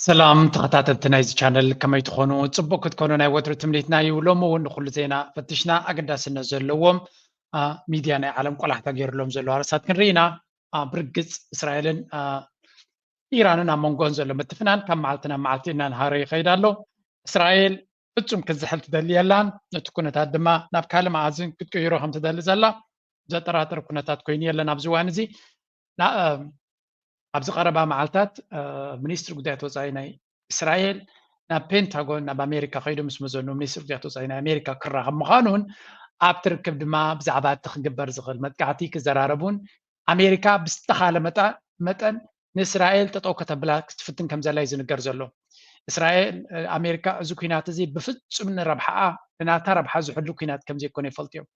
ሰላም ተኸታተልቲ ናይዚ ቻነል፣ ከመይ ትኾኑ? ጽቡቕ ክትኮኑ ናይ ወትሩ ትምኒትና እዩ። ሎሚ እውን ንኹሉ ዜና ፈትሽና ኣገዳስነት ዘለዎም ሚድያ ናይ ዓለም ቆላሕታ ገይሩሎም ዘለዉ ኣርእስታት ክንርኢ ኢና። ብርግጽ እስራኤልን ኢራንን ኣብ መንጎን ዘሎ ምትፍናን ካብ መዓልቲ ናብ መዓልቲ እናንሃረ ይኸይድ ኣሎ። እስራኤል ፍጹም ክትዝሕል ትደሊ የላን። ነቲ ኩነታት ድማ ናብ ካልእ መኣዝን ክትቅይሮ ከም ትደሊ ዘላ ዘጠራጥር ኩነታት ኮይኑ የለን ኣብዚ እዋን እዚ። ኣብዚ ቀረባ መዓልታት ሚኒስትሪ ጉዳያት ወፃኢ ናይ እስራኤል ናብ ፔንታጎን ናብ ኣሜሪካ ከይዱ ምስ መዘኑ ሚኒስትሪ ጉዳያት ወፃኢ ናይ ኣሜሪካ ክራኸብ ምዃኑን ኣብቲ ርክብ ድማ ብዛዕባ እቲ ክግበር ዝኽእል መጥቃዕቲ ክዘራረቡን ኣሜሪካ ብዝተኻለ መጠን ንእስራኤል ጠጠው ከተብላ ክትፍትን ከም ዘላ እዩ ዝንገር ዘሎ። እስራኤል ኣሜሪካ እዚ ኩናት እዚ ብፍጹም ንረብሓኣ ንናታ ረብሓ ዝሕሉ ኩናት ከም ዘይኮነ ይፈልጡ እዮም።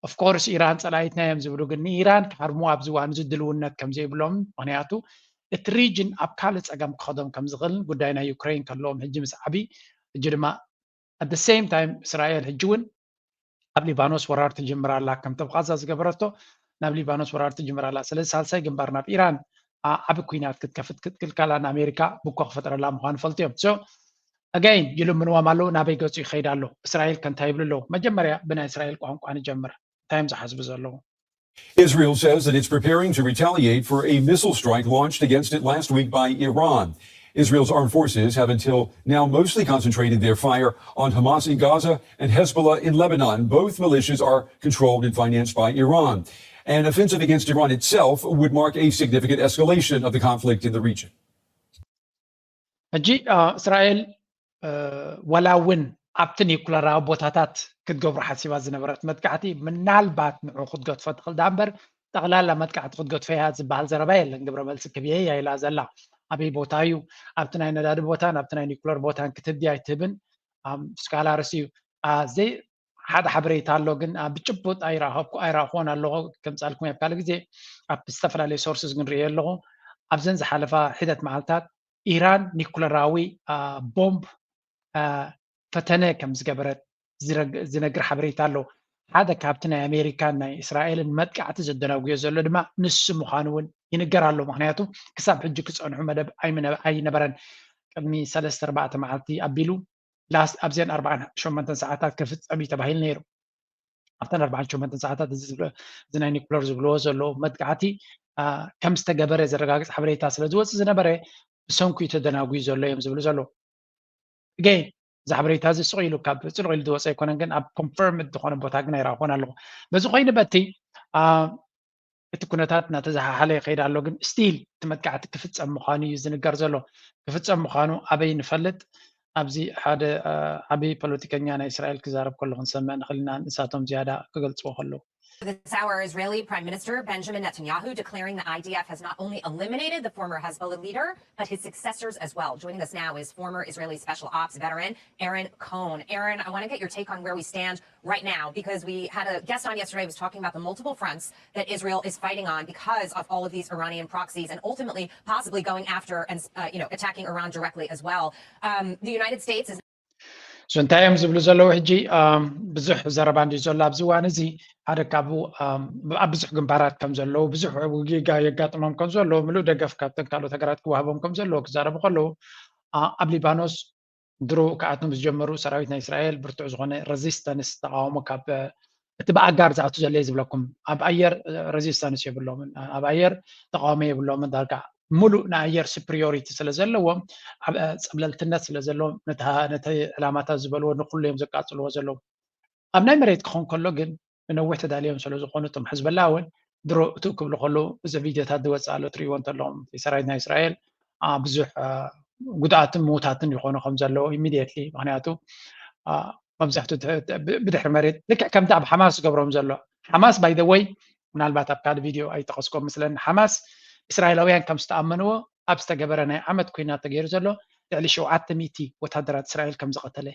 ኦፍኮርስ ኢራን ፀላኢትና እዮም ዝብሉ ግን ንኢራን ክሃርሙ ኣብዚ እዋን እዚ ድልውነት ከም ዘይብሎም ምክንያቱ እቲ ሪጅን ኣብ ካልእ ፀገም ክኸዶም ከም ዝኽእልን ጉዳይ ናይ ዩክሬን ከለዎም ሕጂ ምስ ዓቢ ሕጂ ድማ ኣት ሴም ታይም እስራኤል ሕጂ እውን ኣብ ሊባኖስ ወራር ትጅምር ኣላ ከምቲ ኣብ ቃዛ ዝገበረቶ ናብ ሊባኖስ ወራር ትጅምር ኣላ። ስለዚ ሳልሳይ ግንባር ናብ ኢራን ዓቢ ኩናት ክትከፍት ክትክልከላ ንኣሜሪካ ብኮ ክፈጥረላ ምዃኑ ፈልጥዮም። ኣጋይን ይልምንዎም ኣለዉ ናበይ ገፁ ይኸይድ ኣሎ እስራኤል ከንታይ ይብሉ ኣለዉ። መጀመርያ ብናይ እስራኤል ቋንቋ ንጀምር። እንታይ እዮም ዝሓስቡ ዘለዉ? Israel says that it's preparing to retaliate for a missile strike launched against it last week by Iran. Israel's armed forces have until now mostly concentrated their fire on Hamas in Gaza and Hezbollah in Lebanon. Both militias are controlled and financed by Iran. An offensive against Iran itself would mark a significant escalation of the conflict in the region. ሕጂ እስራኤል ወላ እውን ኣብቲ ኒኩለራዊ ቦታታት ክትገብሮ ሓሲባ ዝነበረት መጥቃዕቲ ምናልባት ንዑ ክትገድፎ ትኽእል ዳ እምበር ጠቕላላ መጥቃዕቲ ክትገድፎ እያ ዝበሃል ዘረባ የለን። ግብረ መልሲ ክብየይ እያ ኢላ ዘላ። ኣበይ ቦታ እዩ ኣብቲ ናይ ነዳዲ ቦታን ኣብቲ ናይ ኒኩለር ቦታን ክትህብ ድያ ኣይትህብን ስካላርስ እዩ። ሓደ ሓበሬታ ኣሎ ግን ብጭቡጥ ኣይረኸብኩ ኣይረኽቦን ኣለኹ። ከምፃልኩም ኣብ ካልእ ግዜ ኣብ ዝተፈላለዩ ሶርስስ ግን ርእየ ኣለኹ። ኣብዘን ዝሓለፋ ሒደት መዓልታት ኢራን ኒኩለራዊ ቦምብ ፈተነ ከም ዝገበረት ዝነግር ሓበሬታ ኣሎ። ሓደ ካብቲ ናይ ኣሜሪካን ናይ እስራኤልን መጥቃዕቲ ዘደናጉዮ ዘሎ ድማ ንሱ ምዃኑ እውን ይንገር ኣሎ። ምክንያቱ ክሳብ ሕጂ ክፀንሑ መደብ ኣይነበረን። ቅድሚ ሰለስተ ኣርባዕተ መዓልቲ ኣቢሉ ላስት ኣብዘን ኣርባዓን ሸሞንተን ሰዓታት ክፍፀም እዩ ተባሂሉ ነይሩ። ኣብተን ኣርባዓን ሸሞንተን ሰዓታት እዚ ናይ ኒኩለር ዝብልዎ ዘለዉ መጥቃዕቲ ከም ዝተገበረ ዘረጋግፅ ሓበሬታ ስለ ዝወፅእ ዝነበረ ብሰንኩ እዩ ተደናጉዩ ዘሎ እዮም ዝብሉ ዘለዉ። ገይ እዚ ሓበሬታ እዚ ስቕ ኢሉ ካብ ፅልቕ ኢሉ ዝወፀ ኣይኮነን ግን ኣብ ኮንፈርምድ ዝኾነ ቦታ ግን ኣይረኣኹን ኣለኹ። በዚ ኮይኑ በቲ እቲ ኩነታት እናተዘሓሓለ ይኸይድ ኣሎ ግን ስቲል እቲ መጥቃዕቲ ክፍፀም ምዃኑ እዩ ዝንገር ዘሎ። ክፍፀም ምዃኑ ኣበይ ንፈልጥ? ኣብዚ ሓደ ዓብዪ ፖለቲከኛ ናይ እስራኤል ክዛረብ ከሎ ክንሰምዕ ንኽእል ኢና ንሳቶም ዝያዳ ክገልፅዎ ከለዉ። This hour, Israeli Prime Minister Benjamin Netanyahu declaring the I D F has not only eliminated the former Hezbollah leader, but his successors as well. Joining us now is former Israeli special ops veteran Aaron Cohn. Aaron, I want to get your take on where we stand right now, because we had a guest on yesterday who was talking about the multiple fronts that Israel is fighting on because of all of these Iranian proxies and ultimately possibly going after and, uh, you know, attacking Iran directly as well. Um, the United States is so እንታይ እዮም ዝብሉ ዘለዉ ሕጂ? ብዙሕ ዘረባ እንዲ ዘሎ ኣብዚ እዋን እዚ ሓደ ካብኡ ኣብ ብዙሕ ግንባራት ከም ዘለዉ ብዙሕ ውጊጋ የጋጥሞም ከም ዘለዉ ምሉእ ደገፍ ካብተን ካልኦት ሃገራት ክዋህቦም ከም ዘለዉ ክዛረቡ ከለዉ ኣብ ሊባኖስ ድሮ ክኣትኑ ምስ ጀመሩ ሰራዊት ናይ እስራኤል ብርቱዕ ዝኾነ ረዚስተንስ ተቃውሞ ካብ እቲ ብኣጋር ዝኣቱ ዘለ ዝብለኩም ኣብ ኣየር ረዚስተንስ የብሎምን ኣብ ኣየር ተቃውሞ የብሎምን ዳርጋ ሙሉእ ናይ ኣየር ስፕሪዮሪቲ ስለ ዘለዎም ኣብ ፀብለልትነት ስለ ዘለዎም ነቲ ዕላማታት ዝበልዎ ንኩሉ እዮም ዘቃፅልዎ ዘለዉ ኣብ ናይ መሬት ክኾን ከሎ ግን ንነዊሕ ተዳልዮም ስለ ዝኾኑ እቶም ሕዝበላ እውን ድሮ እትው ክብሉ ከለዉ እዚ ቪድዮታት ዝወፅእ ኣሎ ትሪእዎ እንተለኹም ሰራዊት ናይ እስራኤል ብዙሕ ጉድኣትን ምውታትን ይኾኑ ከም ዘለዉ ኢሚድየትሊ ምክንያቱ መብዛሕቱ ብድሕሪ መሬት ልክዕ ከምቲ ኣብ ሓማስ ዝገብሮም ዘሎ ሓማስ ባይ ወይ ምናልባት ኣብ ካልእ ቪድዮ ኣይጠቐስኮ ምስለኒ ሓማስ እስራኤላውያን ከም ዝተኣመንዎ ኣብ ዝተገበረ ናይ ዓመት ኩናት ተገይሩ ዘሎ ልዕሊ ሸውዓተ ሚእቲ ወታደራት እስራኤል ከም ዝቐተለ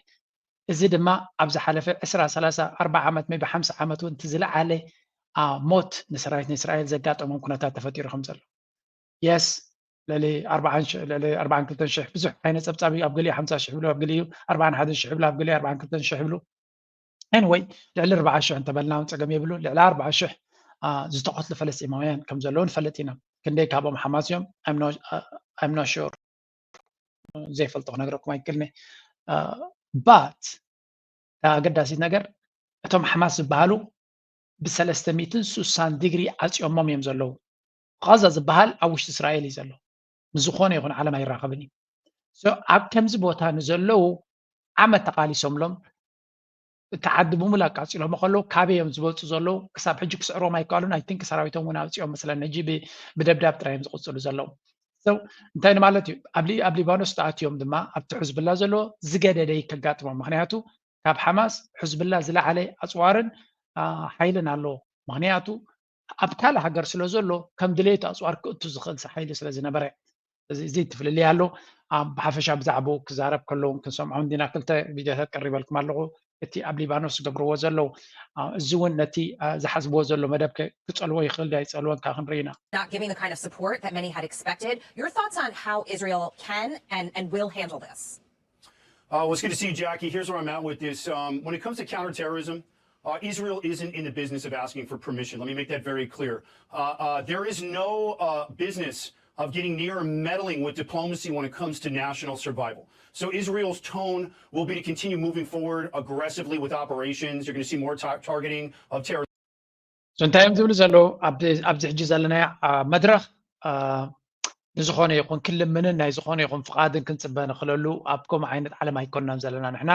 እዚ ድማ ኣብ ዝሓለፈ ዕስራ ሰላሳ ኣርባዓ ዓመት maybe ሓምሳ ዓመት እውን እቲ ዝለዓለ ሞት ንሰራዊት ንእስራኤል ዘጋጠሞም ኩነታት ተፈጢሩ ከም ዘሎ የስ ልዕሊ ኣርባዓን ክልተን ሽሕ ብዙሕ ዓይነት ፀብፃብ እዩ ኣብ ገሊኡ ሓምሳ ሽሕ ብሉ ኣብ ገሊኡ ኣርባዓን ሓደን ሽሕ ብሉ ኣብ ገሊኡ ኣርባዓን ክልተን ሽሕ ብሉ Anyway, ልዕሊ ኣርባዓ ሽሕ እንተበልና እውን ጸገም የብሉን። ልዕሊ ኣርባዓ ሽሕ ዝተቐትሉ ፈለስጢማውያን ከም ዘለዉ ንፈልጥ ኢና። ክንደይ ካብኦም ሓማስ እዮም? I'm not sure። ዘይፈልጦ ክነግረኩም ኣይክእልን። But ኣገዳሲት ነገር፣ እቶም ሓማስ ዝበሃሉ ብሰለስተ ሚእትን ስሳን ዲግሪ ዓፅዮሞም እዮም ዘለዉ። ቓዛ ዝበሃል ኣብ ውሽጢ እስራኤል እዩ ዘሎ። ምስ ዝኾነ ይኹን ዓለም ኣይራኸብን እዩ። ኣብ ከምዚ ቦታ ንዘለዉ ዓመት ተቓሊሶምሎም፣ እቲ ዓዲ ብምሉእ ኣቃፂሎም ከለዉ፣ ካበይ እዮም ዝወፁ ዘለዉ? ክሳብ ሕጂ ክስዕሮም ኣይከኣሉን። I think ሰራዊቶም እውን ኣውፂኦም መስለኒ። ሕጂ ብደብዳብ ጥራይ እዮም ዝቕፅሉ ዘለዉ። እንታይ ንማለት እዩ? ኣብ ሊባኖስ ተኣትዮም ድማ ኣብቲ ሕዝብላ ዘለዎ ዝገደደ እዩ ከጋጥሞም። ምክንያቱ ካብ ሓማስ ሕዝብላ ዝለዓለ ኣፅዋርን ሓይልን ኣለዎ። ምክንያቱ ኣብ ካልእ ሃገር ስለ ዘሎ ከም ድሌቱ ኣፅዋር ክእቱ ዝኽእል ሓይሊ ስለ ዝነበረ፣ እዚ ትፍልልይ ኣሎ። ብሓፈሻ ብዛዕባኡ ክዛረብ ከለውን ክንሰምዖ እንዲና። ክልተ ቪድዮታት ቀሪበልኩም ኣለኹ። እቲ ኣብ ሊባኖስ ዝገብርዎ ዘለዉ፣ እዚ እውን ነቲ ዝሓስብዎ ዘሎ መደብ ክጸልዎ ይኽእል ዶ ኣይጸልዎን ካብ ክንርኢ ኢና። Not giving the kind of support that many had expected. Your thoughts on how Israel can and, and will handle this? Uh, well, it's good to see you, Jackie. Here's where I'm at with this. Um, when it comes to counterterrorism, uh, Israel isn't in the business of asking for permission. Let me make that very clear. Uh, uh, there is no uh, business of getting near or meddling with diplomacy when it comes to national survival. So Israel's tone will be to continue moving forward aggressively with operations. You're going to see more tar- targeting of terrorists. እንታይ እዮም ዝብሉ ዘለዉ? ኣብዚ ሕጂ ዘለናዮ መድረኽ ንዝኾነ ይኹን ክልምንን ናይ ዝኾነ ይኹን ፍቓድን ክንፅበ ንኽእለሉ ኣብ ከምኡ ዓይነት ዓለም ኣይኮንናን ዘለና። ንሕና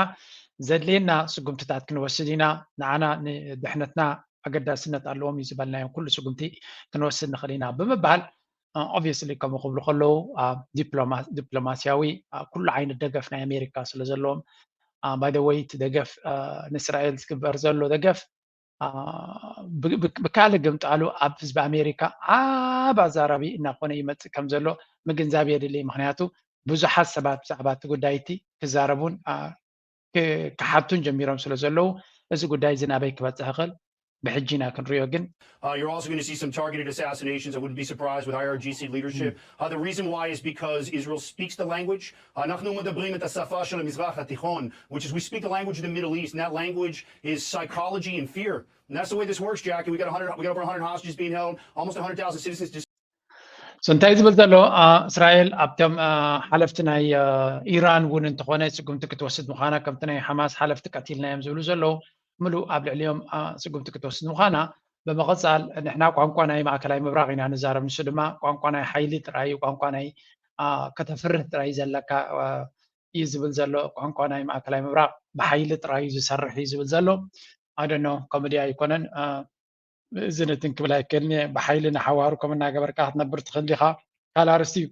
ዘድልየና ስጉምትታት ክንወስድ ኢና። ንዓና ንድሕነትና ኣገዳስነት ኣለዎም እዩ ዝበልናዮም ኩሉ ስጉምቲ ክንወስድ ንኽእል ኢና ብምባል፣ obviously ከምኡ ክብሉ ከለዉ ዲፕሎማሲያዊ ኩሉ ዓይነት ደገፍ ናይ ኣሜሪካ ስለ ዘለዎም፣ by the way እቲ ደገፍ ንእስራኤል ዝግበር ዘሎ ደገፍ ብካልእ ግምጣሉ ኣብ ህዝቢ ኣሜሪካ ዓብ ኣዛራቢ እናኾነ ይመፅእ ከም ዘሎ ምግንዛብ የድሊ። ምክንያቱ ብዙሓት ሰባት ብዛዕባ እቲ ጉዳይ እቲ ክዛረቡን ክሓቱን ጀሚሮም ስለ ዘለዉ፣ እዚ ጉዳይ እዚ ናበይ ክበፅሕ ይኽእል ብሕጂ ኢና ክንሪኦ። ግን Uh, you're also going to see some targeted assassinations. I wouldn't be surprised with I R G C leadership. Uh, the reason why is because Israel speaks the language. אנחנו מדברים את השפה של המזרח התיכון, which is we speak the language of the Middle East, and that language is psychology and fear. And that's the way this works, Jackie. We got one hundred, we got over one hundred hostages being held, almost one hundred thousand citizens. So እንታይ ዝብል ዘሎ? እስራኤል ኣብቶም ሓለፍቲ ናይ ኢራን እውን እንተኾነ ስጉምቲ ክትወስድ ምዃና፣ ከምቲ ናይ ሓማስ ሓለፍቲ ቀቲልና እዮም ዝብሉ ዘለዉ፣ ምሉእ ኣብ ልዕሊኦም ስጉምቲ ክትወስድ ምዃና ብምቕፃል፣ ንሕና ቋንቋ ናይ ማእከላይ ምብራቕ ኢና ንዛረብ፣ ንሱ ድማ ቋንቋ ናይ ሓይሊ ጥራይ እዩ፣ ቋንቋ ናይ ከተፍርህ ጥራይ ዘለካ እዩ ዝብል ዘሎ። ቋንቋ ናይ ማእከላይ ምብራቕ ብሓይሊ ጥራይ እዩ ዝሰርሕ እዩ ዝብል ዘሎ። ኣደኖ ኮሜዲ ኣይኮነን። እዚ ነትን ክብል ኣይክእልን እየ። ብሓይሊ ንሓዋሩ ከም እናገበርካ ክትነብር ትኽእል ዲኻ? ካልእ ኣርእስቲ እዩ።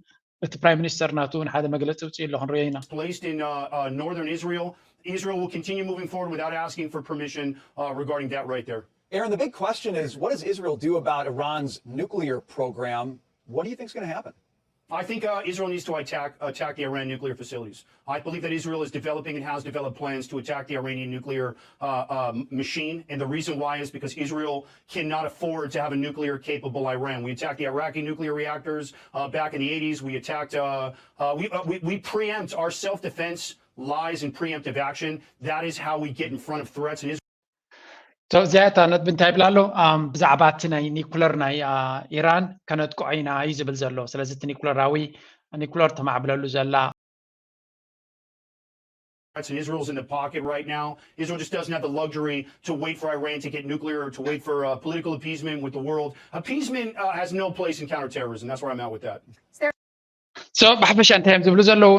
እቲ ፕራይም ሚኒስተር ናቱ እውን ሓደ መግለፂ ውፅእ ኣሎ ክንሪኦ ኢና። Placed in uh, uh, northern Israel. Israel will continue moving forward without asking for permission uh, regarding that right there. Aaron, the big question is, what does Israel do about Iran's nuclear program? What do you think is going to happen? I think uh, Israel needs to attack attack the Iran nuclear facilities. I believe that Israel is developing and has developed plans to attack the Iranian nuclear uh, uh, machine. And the reason why is because Israel cannot afford to have a nuclear capable Iran. We attacked the Iraqi nuclear reactors uh, back in the eighties. We attacked, uh, uh, we, uh, we, we preempt our self defense lies and preemptive action. That is how we get in front of threats. And Israel እዚኣ እታ ነጥቢ እንታይ ይብል ኣሎ? ብዛዕባ እቲ ናይ ኒኩለር ናይ ኢራን ከነጥቅዖ ኢና እዩ ዝብል ዘሎ። ስለዚ እቲ ኒኩለራዊ ኒኩለር ተማዕብለሉ ዘላ And Israel's in the pocket right now. Israel just doesn't have the luxury to wait for Iran to get nuclear or to wait for uh, political appeasement with the world. Appeasement uh, has no place in counterterrorism. That's where I'm at with that. So ብሓፈሻ እንታይ እዮም ዝብሉ ዘለዉ?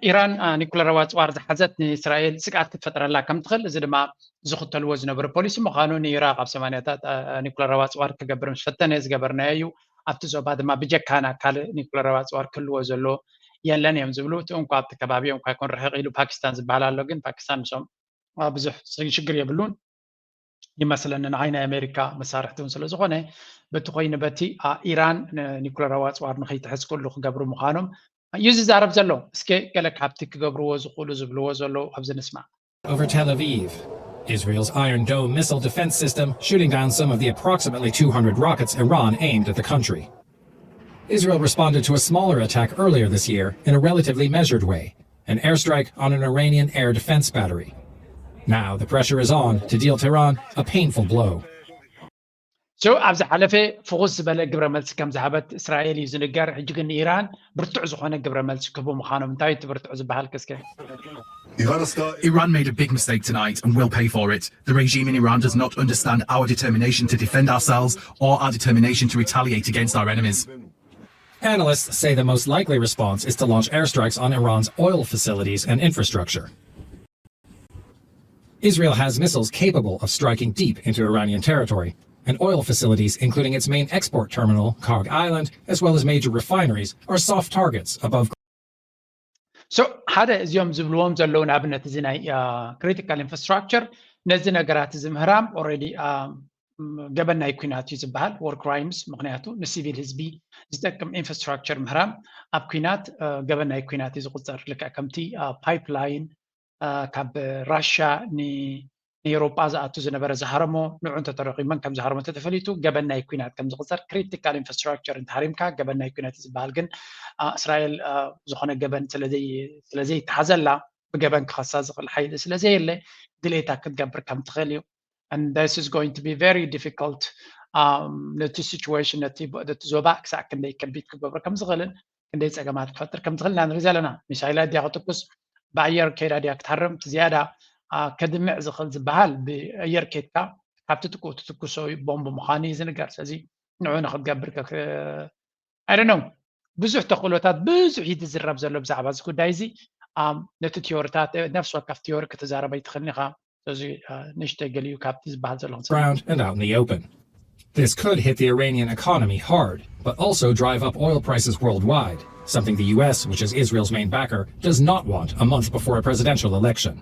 ኢራን ኒኩለራዊ ኣፅዋር ዝሓዘት ንእስራኤል ስግኣት ክትፈጥረላ ከም ትኽእል፣ እዚ ድማ ዝኽተልዎ ዝነበሩ ፖሊሲ ምዃኑ፣ ንኢራቅ ኣብ ሰማንያታት ኒኩለራዊ ኣፅዋር ክገብር ምስ ፈተነ ዝገበርናዮ እዩ። ኣብቲ ዞባ ድማ ብጀካና ካልእ ኒኩለራዊ ኣፅዋር ክህልዎ ዘለዎ የለን እዮም ዝብሉ። እቲ እንኳ ኣብቲ ከባቢ እንኳ ይኮን ርሕቕ ኢሉ ፓኪስታን ዝበሃል ኣሎ፣ ግን ፓኪስታን ንሶም ብዙሕ ሽግር የብሉን ይመስለኒ። ንዓይ ናይ ኣሜሪካ መሳርሕቲ እውን ስለ ዝኾነ፣ በቲ ኮይኑ በቲ ኢራን ኒኩለራዊ ኣፅዋር ንኸይትሕዝ ኩሉ ክገብሩ ምዃኖም እዩ ዝዛረብ ዘሎ። እስከ ገለ ካብቲ ክገብርዎ ዝኽእሉ ዝብልዎ ዘለዉ ኣብዚ ንስማዕ። Over Tel Aviv, Israel's Iron Dome missile defense system shooting down some of the approximately two hundred rockets Iran aimed at the country. Israel responded to a smaller attack earlier this year in a relatively measured way, an airstrike on an Iranian air defense battery. Now the pressure is on to deal Tehran a painful blow. So ኣብ ዝሓለፈ ፍኹስ ዝበለ ግብረ መልሲ ከም ዝሃበት እስራኤል እዩ ዝንገር። ሕጂ ግን ንኢራን ብርቱዕ ዝኾነ ግብረ መልሲ ክህቡ ምዃኖም። እንታይ እቲ ብርቱዕ ዝበሃል? እስከ Iran made a big mistake tonight and will pay for it. The regime in Iran does not understand our determination to defend ourselves or our determination to retaliate against our enemies. Analysts say the most likely response is to launch airstrikes on Iran's oil facilities and infrastructure. Israel has missiles capable of striking deep into Iranian territory, and oil facilities, including its main export terminal, Kharg Island, as well as major refineries, are soft targets above So ሓደ እዚኦም ዝብልዎም ዘለዉ ንኣብነት እዚ ናይ critical infrastructure ነዚ ነገራት እዚ ምህራም already ገበን ናይ ኩናት እዩ ዝበሃል፣ war crimes። ምክንያቱ ንሲቪል ህዝቢ ዝጠቅም infrastructure ምህራም ኣብ ኩናት ገበን ናይ ኩናት እዩ ዝቁፀር። ልክዕ ከምቲ pipeline ካብ ራሻ ንኤውሮጳ ዝኣቱ ዝነበረ ዝሃረሞ ንዑ እንተተረኺቡ መን ከም ዝሃረሞ እንተተፈሊጡ ገበን ናይ ኩናት ከም ዝቁፀር። Critical infrastructure እንተሃሪምካ ገበን ናይ ኩናት እዩ ዝበሃል። ግን እስራኤል ዝኾነ ገበን ስለዘይተሓዘላ ብገበን ክኸሳ ዝኽእል ሓይሊ ስለዘየለ ድሌታ ክትገብር ከም ትኽእል እዩ። And this is going to be very difficult ነቲ situation ነቲ ዞባ ክሳዕ ክንደይ ከቢድ ክገብሮ ከም ዝኽእልን ክንደይ ፀገማት ክፈጥር ከም ዝኽእል ኢና ንርኢ ዘለና። ሚሳይላት ድያ ክትኩስ፣ ብኣየር ከይዳ ድያ ክትሃርም፣ እቲ ዝያዳ ከድምዕ ዝኽእል ዝበሃል ብኣየር ከይድካ ካብ ትጥቅኡ ትትኩሶ ቦምብ ምዃኑ እዩ ዝንገር። ስለዚ ንዑ ንክትገብር I don't know ብዙሕ ተኽእሎታት ብዙሕ እዩ ዝዝረብ ዘሎ ብዛዕባ እዚ ጉዳይ እዚ። ነቲ ቲዮሪታት ነፍሲ ወከፍ ቲዮሪ ክትዛረብ ኣይትኽእልን ኢኻ። ስለዚ ንእሽተይ ገሊኡ ካብቲ ዝበሃል ዘሎ ክንሰምዕ። ground and out in the open. This could hit the Iranian economy hard, but also drive up oil prices worldwide, something the U S, which is Israel's main backer, does not want a month before a presidential election.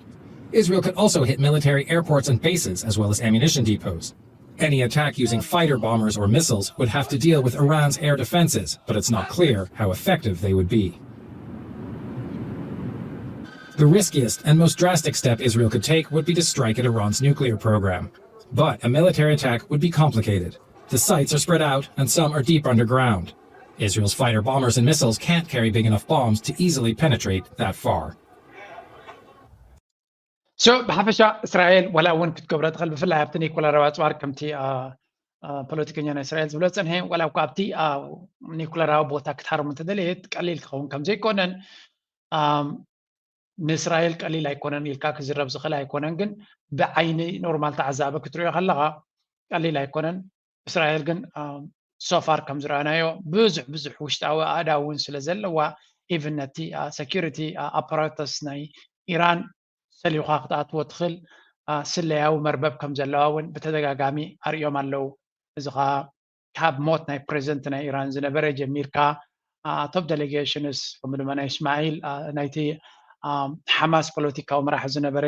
Israel could also hit military airports and bases, as well as ammunition depots. Any attack using fighter bombers or missiles would have to deal with Iran's air defenses, but it's not clear how effective they would be. The riskiest and most drastic step Israel could take would be to strike at Iran's nuclear program. But a military attack would be complicated. The sites are spread out, and some are deep underground. Israel's fighter bombers and missiles can't carry big enough bombs to easily penetrate that far. So ብሓፈሻ እስራኤል ዋላ እውን ክትገብሮ ትኽእል፣ ብፍላይ ኣብቲ ኒኩለራዊ ኣፅዋር ከምቲ ፖለቲከኛ ናይ እስራኤል ዝብሎ ዝፀንሐ፣ ዋላ እኳ ኣብቲ ኒኩለራዊ ቦታ ክትሃርም እንተደለየት ቀሊል ክኸውን ከም ዘይኮነን፣ ንእስራኤል ቀሊል ኣይኮነን ኢልካ ክዝረብ ዝኽእል ኣይኮነን። ግን ብዓይኒ ኖርማል ተዓዛቢ ክትሪኦ ከለኻ ቀሊል ኣይኮነን። እስራኤል ግን so far ከም ዝረኣናዮ ብዙሕ ብዙሕ ውሽጣዊ ኣእዳው እውን ስለ ዘለዋ፣ even ነቲ security apparatus ናይ ኢራን ሰሊኻ ክትኣትዎ ትኽእል ስለያዊ መርበብ ከም ዘለዋ እውን ብተደጋጋሚ ኣርእዮም ኣለዉ። እዚ ኸዓ ካብ ሞት ናይ ፕሬዚደንት ናይ ኢራን ዝነበረ ጀሚርካ top delegations ከምኡ ድማ ናይ እስማዒል ናይቲ ሓማስ ፖለቲካዊ መራሒ ዝነበረ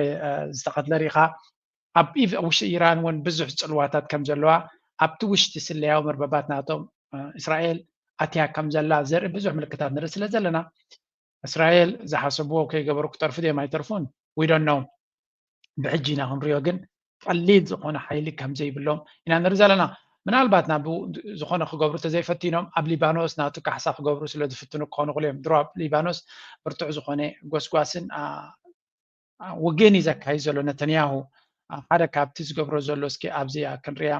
ዝተቐትለ ርኢኻ። ኣብ ውሽጢ ኢራን እውን ብዙሕ ፅልዋታት ከም ዘለዋ ኣብቲ ውሽጢ ስለያዊ መርበባት ናቶም እስራኤል ኣትያ ከም ዘላ ዘርኢ ብዙሕ ምልክታት ንርኢ ስለ ዘለና እስራኤል ዝሓሰብዎ ከይገበሩ ክተርፉ ድዮም ኣይተርፉን we don't know። ብሕጂ ኢና ክንሪኦ ግን ቀሊል ዝኾነ ሓይሊ ከም ዘይብሎም ኢና ንርኢ ዘለና። ምናልባት ናብ ዝኾነ ክገብሩ ተዘይፈቲኖም ኣብ ሊባኖስ ናቱ ካሕሳ ክገብሩ ስለ ዝፍትኑ ክኾኑ ክሉ እዮም። ድሮ ኣብ ሊባኖስ ብርቱዕ ዝኾነ ጎስጓስን ውግእን እዩ ዘካይድ ዘሎ ነተንያሁ። ሓደ ካብቲ ዝገብሮ ዘሎ እስኪ ኣብዚኣ ክንሪያ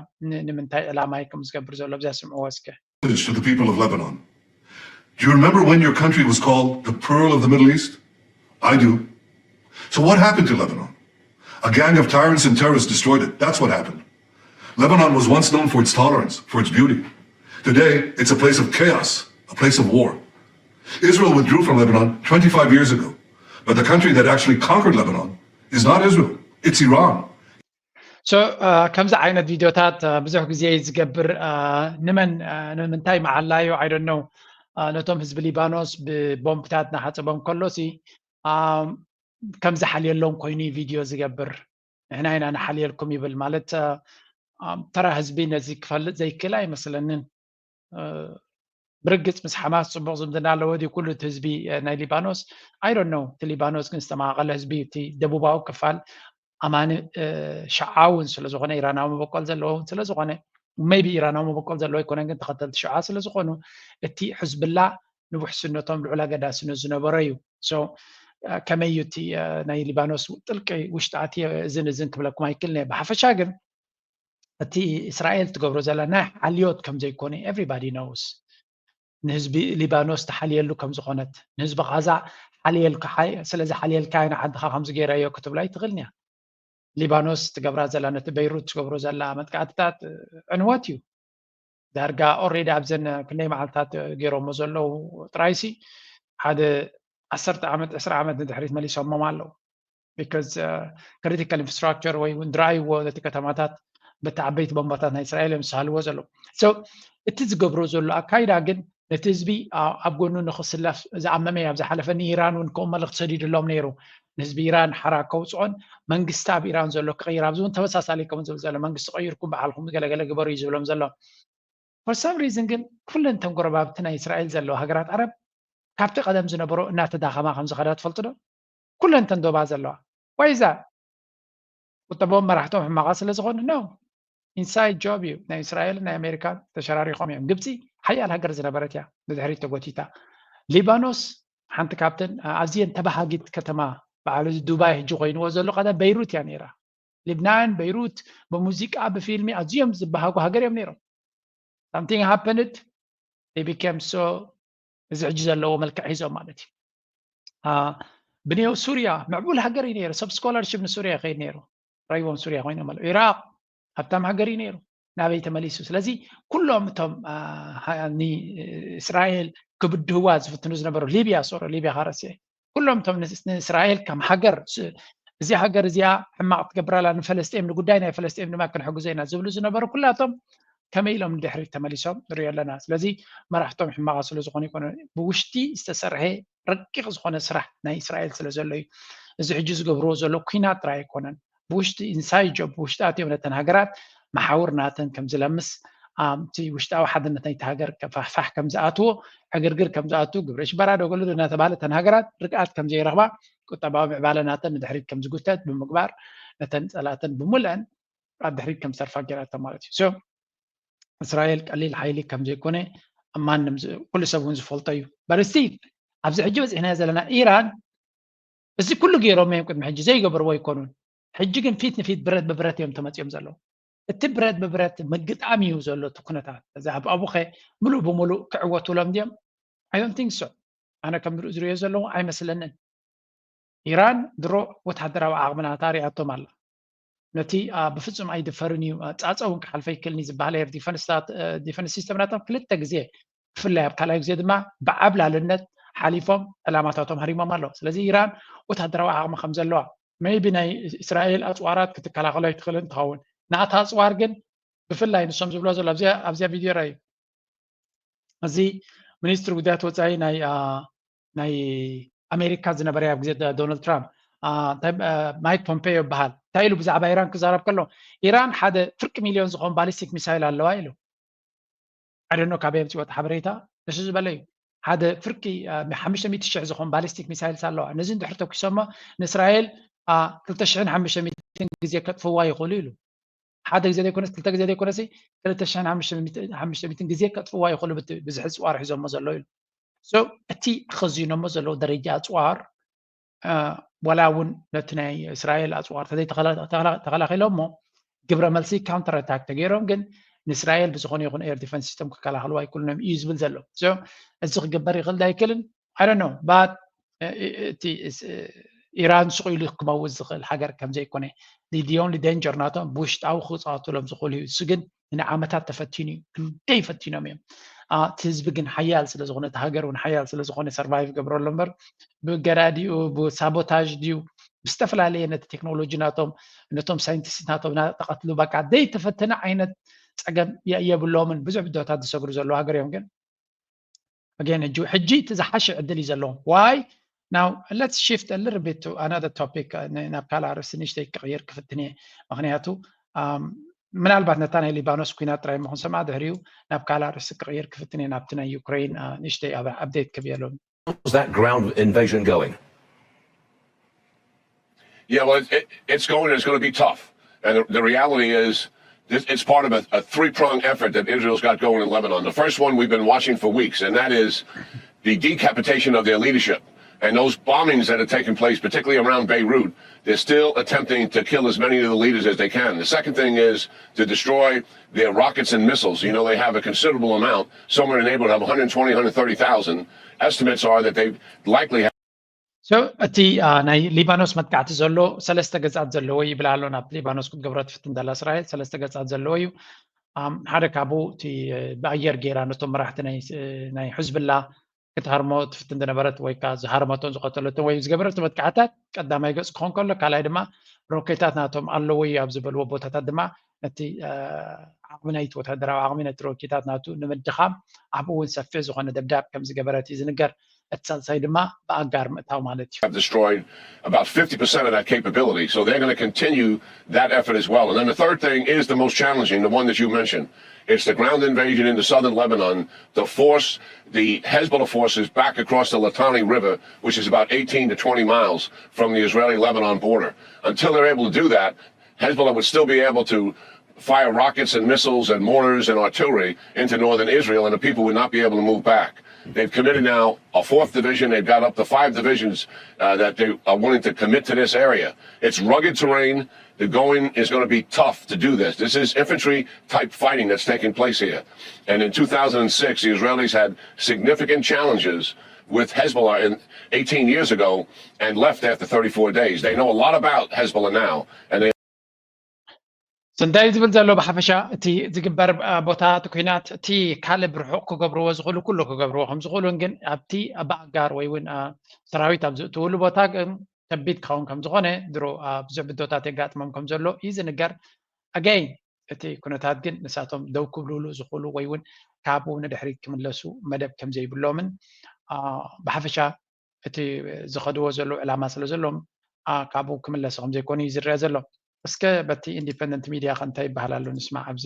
ንምንታይ ዕላማይ ከም ዝገብር ዘሎ ኣብዚኣ ስምዕዎ እስኪ። To the people of Lebanon. Do you remember when your country was called the Pearl of the Middle East? I do. So what happened to Lebanon? A gang of tyrants and terrorists destroyed it. That's what happened. Lebanon was once known for its tolerance, for its beauty. Today, it's a place of chaos, a place of war. Israel withdrew from Lebanon twenty-five years ago, but the country that actually conquered Lebanon is not Israel, it's Iran. So ከምዚ ዓይነት ቪድዮታት ብዙሕ ግዜ ዝገብር ንመን ንምንታይ መዓላ እዩ I don't know። ነቶም ህዝቢ ሊባኖስ ብቦምብታት ናሓፀቦም ከሎ ሲ ከም ዝሓልየሎም ኮይኑ ቪድዮ ዝገብር። ንሕና ኢና ንሓልየልኩም ይብል ማለት ተራ ህዝቢ ነዚ ክፈልጥ ዘይክእል ኣይመስለንን። ብርግፅ ምስ ሓማስ ፅቡቕ ዝምድና ኣለዎ ድዩ ኩሉ እቲ ህዝቢ ናይ ሊባኖስ? I don't know። እቲ ሊባኖስ ግን ዝተመቓቐለ ህዝቢ እቲ ደቡባዊ ክፋል ኣማኒ ሽዓ እውን ስለዝኾነ ኢራናዊ መበቆል ዘለዎ እውን ስለዝኾነ maybe ኢራናዊ መበቆል ዘለዎ ኣይኮነን ግን ተኸተልቲ ሽዓ ስለዝኾኑ እቲ ሕዝብላ ንውሕስነቶም ልዑል ኣገዳስነት ዝነበሮ እዩ። So ከመይ እዩ እቲ ናይ ሊባኖስ ጥልቂ ውሽጢ ኣትየ እዝን እዝን ክብለኩም ኣይክእልን እየ። ብሓፈሻ ግን እቲ እስራኤል ትገብሮ ዘላ ናይ ሓልዮት ከም ዘይኮነ everybody knows። ንህዝቢ ሊባኖስ ትሓልየሉ ከም ዝኾነት፣ ንህዝቢ ቓዛ ሓልየልካ፣ ስለዚ ሓልየልካ ኢና ዓድኻ ከምዚ ገይረዮ ክትብላ ኣይትኽእልን እያ። ሊባኖስ ትገብራ ዘላ፣ ነቲ በይሩት ትገብሮ ዘላ መጥቃዕትታት ዕንወት እዩ። ዳርጋ already ኣብዘን ክንደይ መዓልታት ገይሮሞ ዘለዉ ጥራይሲ ሓደ ዓሰርተ ዓመት፣ ዕስራ ዓመት ንድሕሪት መሊሶሞም ኣለዉ። Because critical infrastructure ወይ እውን ድራይዎ ነቲ ከተማታት በቲ ዓበይቲ ቦምባታት ናይ እስራኤል እዮም ዝሳልዎ ዘለዉ። So እቲ ዝገብሮ ዘሎ ኣካይዳ ግን ነቲ ህዝቢ ኣብ ጎኑ ንክስለፍ ዝኣመመ እዩ። ኣብ ዝሓለፈ ንኢራን እውን ከምኡ መልእኽቲ ሰዲዱሎም ነይሩ። ንህዝቢ ኢራን ሓራ ከውፅኦን መንግስቲ ኣብ ኢራን ዘሎ ክቕይር፣ ኣብዚ እውን ተመሳሳሊ ከም ዝብል ዘሎ መንግስቲ ቀይርኩም ባዕልኩም ገለገለ ግበሩ እዩ ዝብሎም ዘሎ። For some reason ግን ኩለን እተን ጎረባብቲ ናይ እስራኤል ዘለዋ ሃገራት ዓረብ ካብቲ ቀደም ዝነበሮ እናተዳኸማ ከም ዝኸዳ ትፈልጡ ዶ? ኩለን እተን ዶባ ዘለዋ ዋይዛ ቁጠቦም መራሕቶም ሕማቓ ስለ ዝኾኑ ነው። Inside job እዩ ናይ እስራኤል ናይ ኣሜሪካ ተሸራሪኾም እዮም። ግብፂ ሓያል ሃገር ዝነበረት እያ ብድሕሪት ተጎቲታ። ሊባኖስ ሓንቲ ካብተን ኣዝየን ተባሃጊት ከተማ በዓሉ ዱባይ ሕጂ ኮይንዎ ዘሎ ቀደም በይሩት እያ ነይራ። ሊብናን በይሩት ብሙዚቃ ብፊልሚ ኣዝዮም ዝበሃጉ ሃገር እዮም ነይሮም። Something happened, they became so እዚ ሕጂ ዘለዎ መልክዕ ሒዞም ማለት እዩ። ብኔው ሱርያ ምዕቡል ሃገር እዩ ነይሩ። ሰብ ስኮላርሽፕ ንሱርያ ይኸይድ ነይሩ። ረይዎም ሱርያ ኮይኖም ኣለዉ። ኢራቅ ሃብታም ሃገር እዩ ነይሩ። ናበይ ተመሊሱ? ስለዚ ኩሎም እቶም እስራኤል ክብድህዋ ዝፍትኑ ዝነበሩ፣ ሊብያ ሶሮ ሊብያ ካረሲ ኩሎም እቶም ንእስራኤል ከም ሃገር እዚ ሃገር እዚኣ ሕማቕ ትገብራላ ንፈለስጤም ንጉዳይ ናይ ፈለስጤም ድማ ክንሕግዞ ኢና ዝብሉ ዝነበሩ ኩላቶም ከመይ ኢሎም ንድሕሪት ተመሊሶም ንሪኦ ኣለና። ስለዚ መራሕቶም ሕማቓ ስለ ዝኾኑ ይኮነ ብውሽጢ ዝተሰርሐ ረቂቕ ዝኾነ ስራሕ ናይ እስራኤል ስለ ዘሎ እዩ። እዚ ሕጂ ዝገብርዎ ዘሎ ኩናት ጥራይ ኣይኮነን። ብውሽጢ ኢንሳይድ ጆብ ብውሽጢ ኣትዮም ነተን ሃገራት መሓውር ናተን ከም ዝለምስ እቲ ውሽጣዊ ሓድነት ናይቲ ሃገር ከፋሕፋሕ ከም ዝኣትዎ ዕግርግር ከም ዝኣትዉ ግብረ ሽበራ ዶ ገለ ዶ እናተባህለ እተን ሃገራት ርግኣት ከም ዘይረኽባ ቁጠባዊ ምዕባለ ናተን ንድሕሪት ከም ዝጉተት ብምግባር ነተን ጸላተን ብምልአን ኣብ ድሕሪት ከም ዝተርፋ ገይራቶ ማለት እዩ። እስራኤል ቀሊል ሓይሊ ከም ዘይኮነ ማንም ኩሉ ሰብ እውን ዝፈልጦ እዩ። በርስቲ ኣብዚ ሕጂ በፂሕናዮ ዘለና ኢራን እዚ ኩሉ ገይሮም እዮም ቅድሚ ሕጂ ዘይገበርዎ ኣይኮኑን። ሕጂ ግን ፊት ንፊት ብረት ብብረት እዮም ተመፂኦም ዘለዉ። እቲ ብረት ብብረት ምግጣም እዩ ዘሎ እቲ ኩነታት። እዚ ኣብ ኣቡኸ ምሉእ ብምሉእ ክዕወቱሎም ድዮም? I don't think so። ኣነ ከም ዝሪኦ ዘለዉ ኣይመስለንን። ኢራን ድሮ ወታደራዊ ዓቕሚ ናታ ሪኣቶም ኣላ። ነቲ ብፍጹም ኣይድፈርን እዩ ጻጸ እውን ክሓልፈ ይክእልኒ ዝበሃል ኤር ዲፈንስ ሲስተም ናቶም ክልተ ግዜ ብፍላይ ኣብ ካልኣይ ግዜ ድማ ብዓብላልነት ሓሊፎም ዕላማታቶም ሃሪሞም ኣለዉ። ስለዚ ኢራን ወታደራዊ ዓቕሚ ከም ዘለዋ maybe ናይ እስራኤል ኣፅዋራት ክትከላኸሎ ኣይትኽእልን ትኸውን። ናታ ኣፅዋር ግን ብፍላይ ንሶም ዝብሎ ዘሎ ኣብዚኣ ቪድዮ ራዩ እዚ ሚኒስትሪ ጉዳያት ወፃኢ ናይ ናይ ኣሜሪካ ዝነበረ ኣብ ግዜ ዶናልድ ትራምፕ ማይክ ፖምፔዮ ይበሃል። እንታይ ኢሉ ብዛዕባ ኢራን ክዛረብ ከሎ ኢራን ሓደ ፍርቂ ሚሊዮን ዝኾን ባሊስቲክ ሚሳይል ኣለዋ ኢሉ። ኣደኖ ካበይ ኣምፅዎ እቲ ሓበሬታ ንሱ ዝበለ እዩ። ሓደ ፍርቂ ሓሙሽተ ሚእቲ ሽሕ ዝኾን ባሊስቲክ ሚሳይልስ ኣለዋ። ነዚ እንድሕር ተኩሶሞ ንእስራኤል ክልተ ሽሕን ሓሙሽተ ሚእትን ግዜ ከጥፍዋ ይኽእሉ ኢሉ። ሓደ ግዜ ዘይኮነስ ክልተ ግዜ ዘይኮነስ ክልተ ሽሕን ሓሙሽተ ሚእትን ግዜ ከጥፍዋ ይኽእሉ ብዝሒ ፅዋር ሒዞሞ ዘሎ ኢሉ። እቲ ኣኸዚኖሞ ዘለዉ ደረጃ ኣፅዋር ዋላ እውን ነቲ ናይ እስራኤል ኣፅዋር ተዘይተኸላኺሎሞ ግብረ መልሲ ካውንተር ኣታክ ተገይሮም ግን ንእስራኤል ብዝኾነ ይኹን ኤር ዲፈንስ ሲስተም ክከላኸልዋ ኣይክእሉን እዮም እዩ ዝብል ዘሎ። እዚ ክግበር ይኽእል ዶ ኣይክእልን? I don't know but እቲ ኢራን ስቕ ኢሉ ክመውት ዝኽእል ሃገር ከም ዘይኮነ the only danger ናቶም ብውሽጣዊ ክፃወቱሎም ዝኽእሉ እዩ። እሱ ግን ንዓመታት ተፈቲኑ እዩ። ክንደይ ፈቲኖም እዮም። እቲ ህዝቢ ግን ሓያል ስለ ዝኾነ እቲ ሃገር እውን ሓያል ስለ ዝኾነ ሰርቫይቭ ገብረሉ እምበር ብገዳዲኡ ብሳቦታጅ ድዩ ብዝተፈላለየ ነቲ ቴክኖሎጂ ናቶም ነቶም ሳይንቲስት ናቶም እናተቐትሉ በቃ ዘይተፈተነ ዓይነት ፀገም የብሎምን። ብዙሕ ብድሆታት ዝሰግሩ ዘለዉ ሃገር እዮም ግን ኣገን ሕጂ ሕጂ እቲ ዝሓሸ ዕድል እዩ ዘለዎም። Why now let's shift a little bit to another topic. ናብ ካልእ ኣርእስቲ ንእሽተይ ክቕይር ክፍትን እየ። ምክንያቱ ምናልባት ነታ ናይ ሊባኖስ ኩናት ጥራይ ምኹን ሰምዓ ድሕሪኡ ናብ ካልእ ኣርእስቲ ክቕይር ክፍትን እየ ናብቲ ናይ ዩክሬን ንእሽተይ ኣፕዴት ክብየሎም። How's that ground invasion going? Yeah, well, it, it's going and it's going to be tough. And the, the reality is, this, it's part of a, a three pronged effort that Israel's got going in Lebanon. The first one we've been watching for weeks, and that is the decapitation of their leadership. And those bombings that are taking place, particularly around Beirut, they're still attempting to kill as many of the leaders as they can. The second thing is to destroy their rockets and missiles. You know, they have a considerable amount, somewhere in the neighborhood of one hundred twenty, one hundred thirty thousand. Estimates are that they likely have. So እቲ ናይ ሊባኖስ መጥቃዕቲ ዘሎ ሰለስተ ገጻት ዘለዎ እዩ ይብል ኣሎ። ናብ ሊባኖስ ክትገብሮ ትፍትን ዘላ እስራኤል ሰለስተ ገጻት ዘለዎ እዩ። ሓደ ካብኡ እቲ ብኣየር ገይራ ነቶም መራሕቲ ናይ ሕዝብላ ክትሃርሞ ትፍትን ዝነበረት ወይ ከዓ ዝሃርመቶን ዝቐተለቶን ወይ ዝገበረቶ መጥቃዕታት ቀዳማይ ገጽ ክኾን ከሎ፣ ካልኣይ ድማ ሮኬታት ናቶም ኣለዎ እዩ ኣብ ዝበልዎ ቦታታት ድማ ነቲ ዓቕሚ ናይቲ ወታደራዊ ዓቕሚ ነቲ ሮኬታት ናቱ ንምድኻም ኣብኡ እውን ሰፊሕ ዝኾነ ደብዳብ ከም ዝገበረት እዩ ዝንገር። እቲ ሳልሳይ ድማ ብኣጋር ምእታው ማለት እዩ። Have destroyed about fifty percent of that capability. So they're going to continue that effort as well. And then the third thing is the most challenging, the one that you mentioned. It's the ground invasion into southern Lebanon to force the Hezbollah forces back across the Litani River, which is about eighteen to twenty miles from the Israeli-Lebanon border. Until they're able to do that, Hezbollah would still be able to fire rockets and missiles and mortars and artillery into northern Israel, and the people would not be able to move back. They've committed now a fourth division. They've got up to five divisions uh, that they are willing to commit to this area. It's rugged terrain. The going is going to be tough to do this. This is infantry type fighting that's taking place here. And in two thousand six, the Israelis had significant challenges with Hezbollah in eighteen years ago and left after thirty-four days. They know a lot about Hezbollah now, and they እንታይ ዝብል ዘሎ ብሓፈሻ እቲ ዝግበር ቦታ እቲ ኩናት እቲ ካልእ ብርሑቕ ክገብርዎ ዝኽእሉ ኩሉ ክገብርዎ ከም ዝኽእሉን ግን ኣብቲ ብኣጋር ወይ እውን ሰራዊት ኣብ ዝእትውሉ ቦታ ግን ከቢድ ክኸውን ከም ዝኾነ ድሮ ብዙሕ ብድሆታት የጋጥሞም ከም ዘሎ እዩ ዝንገር። ኣገይ እቲ ኩነታት ግን ንሳቶም ደው ክብልሉ ዝኽእሉ ወይ እውን ካብኡ ንድሕሪት ክምለሱ መደብ ከም ዘይብሎምን ብሓፈሻ እቲ ዝኸድዎ ዘለዉ ዕላማ ስለ ዘሎም ካብኡ ክምለሱ ከም ዘይኮኑ እዩ ዝረአ ዘሎ። እስከ በቲ ኢንዲፐንደንት ሚድያ ከ እንታይ ይበሃል ኣሎ ንስማዕ ኣብዚ።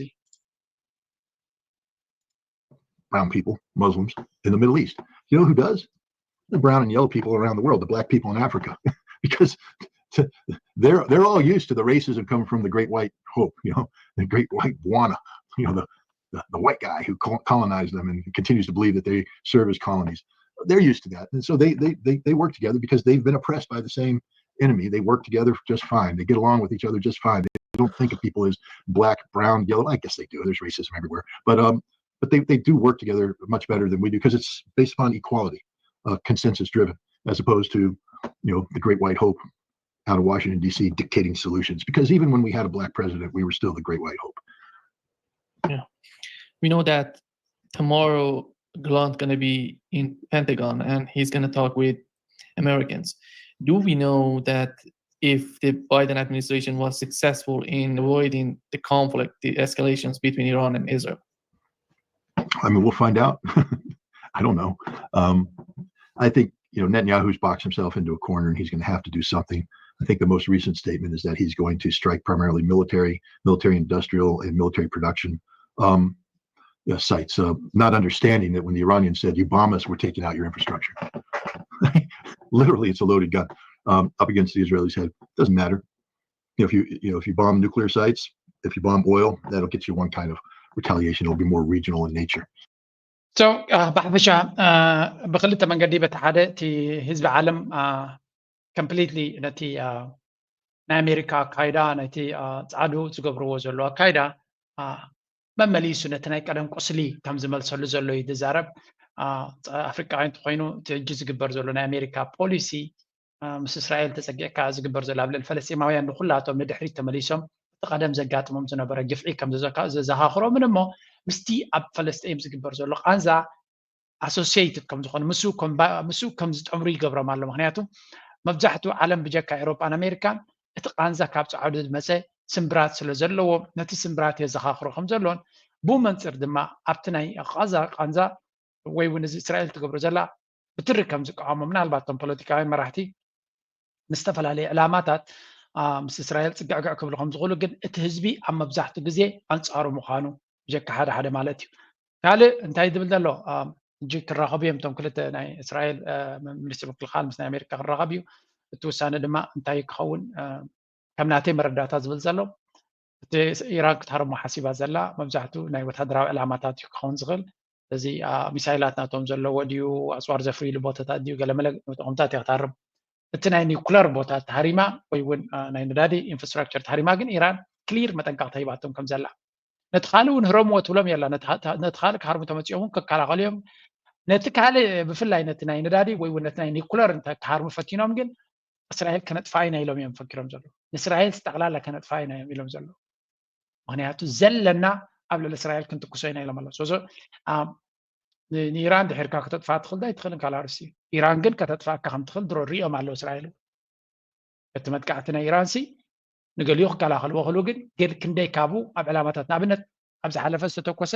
Brown people, Muslims in the Middle East. You know who does? The brown and yellow people around the world, the black people in Africa, because they're they're all used to the racism coming from the great white hope, you know, the great white bwana, you know, the the, the white guy who colonized them and continues to believe that they serve as colonies. They're used to that, and so they they they, they work together because they've been oppressed by the same enemy. They work together just fine. They get along with each other just fine. They don't think of people as black, brown, yellow. I guess they do. There's racism everywhere, but um, but they, they do work together much better than we do because it's based upon equality, uh, consensus driven, as opposed to, you know, the great white hope out of Washington, D C dictating solutions. Because even when we had a black president, we were still the great white hope. Yeah. We know that tomorrow Gallant going to be in Pentagon and he's going to talk with Americans. Do we know that if the Biden administration was successful in avoiding the conflict, the escalations between Iran and Israel? I mean, we'll find out. I don't know. Um, I think, you know, Netanyahu's boxed himself into a corner and he's going to have to do something. I think the most recent statement is that he's going to strike primarily military, military industrial, and military production um, you know, sites, uh, not understanding that when the Iranians said, "You bomb us, we're taking out your infrastructure." Literally, it's a loaded gun um, up against the Israelis' head. Doesn't matter. You know, if you you know if you bomb nuclear sites, if you bomb oil, that'll get you one kind of retaliation. It'll be more regional in nature. So ብሓፈሻ ብክልተ መንገዲ በቲ ሓደ እቲ ህዝቢ ዓለም ኮምፕሊትሊ ነቲ ናይ ኣሜሪካ ኣካይዳ ነቲ ፃዕዱ ዝገብርዎ ዘለዉ ኣካይዳ መመሊሱ ነቲ ናይ ቀደም ቁስሊ ከም ዝመልሰሉ ዘሎ እዩ ዝዛረብ። ኣፍሪቃዊ እንተኮይኑ እቲ ሕጂ ዝግበር ዘሎ ናይ ኣሜሪካ ፖሊሲ ምስ እስራኤል ተፀጊዕካ ዝግበር ዘሎ ኣብ ልዕሊ ፈለስጢማውያን ንኩላቶም ንድሕሪት ተመሊሶም እቲ ቀደም ዘጋጥሞም ዝነበረ ግፍዒ ከም ዘዘካክሮምን እሞ ምስቲ ኣብ ፈለስጢም ዝግበር ዘሎ ቃንዛ ኣሶሲየትድ ከም ዝኾኑ ምስኡ ከም ዝጠምሩ ይገብሮም ኣሎ። ምክንያቱ መብዛሕትኡ ዓለም ብጀካ ኤሮጳን ኣሜሪካን እቲ ቃንዛ ካብ ፃዕዱ ዝመፀ ስምብራት ስለ ዘለዎ ነቲ ስምብራት የዘኻኽሮ ከም ዘሎን ብኡ መንፅር ድማ ኣብቲ ናይ ቃዛ ቃንዛ ወይ እውን እዚ እስራኤል ትገብሮ ዘላ ብትሪ ከም ዝቃወሞ ምናልባት እቶም ፖለቲካውያን መራሕቲ ንዝተፈላለየ ዕላማታት ምስ እስራኤል ፅግዕግዕ ክብሉ ከም ዝኽእሉ ግን እቲ ህዝቢ ኣብ መብዛሕትኡ ግዜ ኣንፃሩ ምዃኑ ብጀካ ሓደ ሓደ ማለት እዩ። ካልእ እንታይ ዝብል ዘሎ ሕጂ ክራኸቡ እዮም እቶም ክልተ ናይ እስራኤል ሚኒስትር ምክልኻል ምስ ናይ ኣሜሪካ ክራኸብ እዩ። እቲ ውሳነ ድማ እንታይ ክኸውን ከም ናተይ መረዳእታ ዝብል ዘሎ እቲ ኢራን ክትሃርሞ ሓሲባ ዘላ መብዛሕትኡ ናይ ወታደራዊ ዕላማታት እዩ ክኸውን ዝኽእል። እዚ ሚሳይላት ናቶም ዘለዎ ድዩ፣ ኣፅዋር ዘፍርይሉ ቦታታት ድዩ፣ ገለመለ ጥቕምታት እያ ክትሃርም። እቲ ናይ ኒኩለር ቦታ ተሃሪማ ወይ እውን ናይ ነዳዲ ኢንፍራስትራክቸር ተሃሪማ ግን ኢራን ክሊር መጠንቀቕታ ሂባቶም ከም ዘላ። ነቲ ካልእ እውን ህረምዎ ትብሎም የላ። ነቲ ካልእ ክሃርሙ ተመፂኦም እውን ክከላኸሉ እዮም። ነቲ ካልእ ብፍላይ ነቲ ናይ ነዳዲ ወይ እውን ነቲ ናይ ኒኩለር እንተክሃርሙ ፈቲኖም ግን እስራኤል ከነጥፋ ኢና ኢሎም እዮም ፈኪሮም ዘለዉ። ንእስራኤል ጠቕላላ ከነጥፋ ኢና እዮም ኢሎም ዘለዉ። ምክንያቱ ዘለና ኣብ ልዕሊ እስራኤል ክንትኩሶ ኢና ኢሎም ኣለዉ። ንኢራን ድሕርካ ከተጥፋ ትኽእል ኣይትኽእልን ካልእ ኣርእስቲ እዩ። ኢራን ግን ከተጥፋካ ከም ትኽእል ድሮ ሪኦም ኣለዉ እስራኤል። እቲ መጥቃዕቲ ናይ ኢራን ሲ ንገሊኡ ክከላኸልዎ ክእሉ ግን ገል ክንደይ ካብኡ ኣብ ዕላማታት ንኣብነት ኣብ ዝሓለፈ ዝተተኮሰ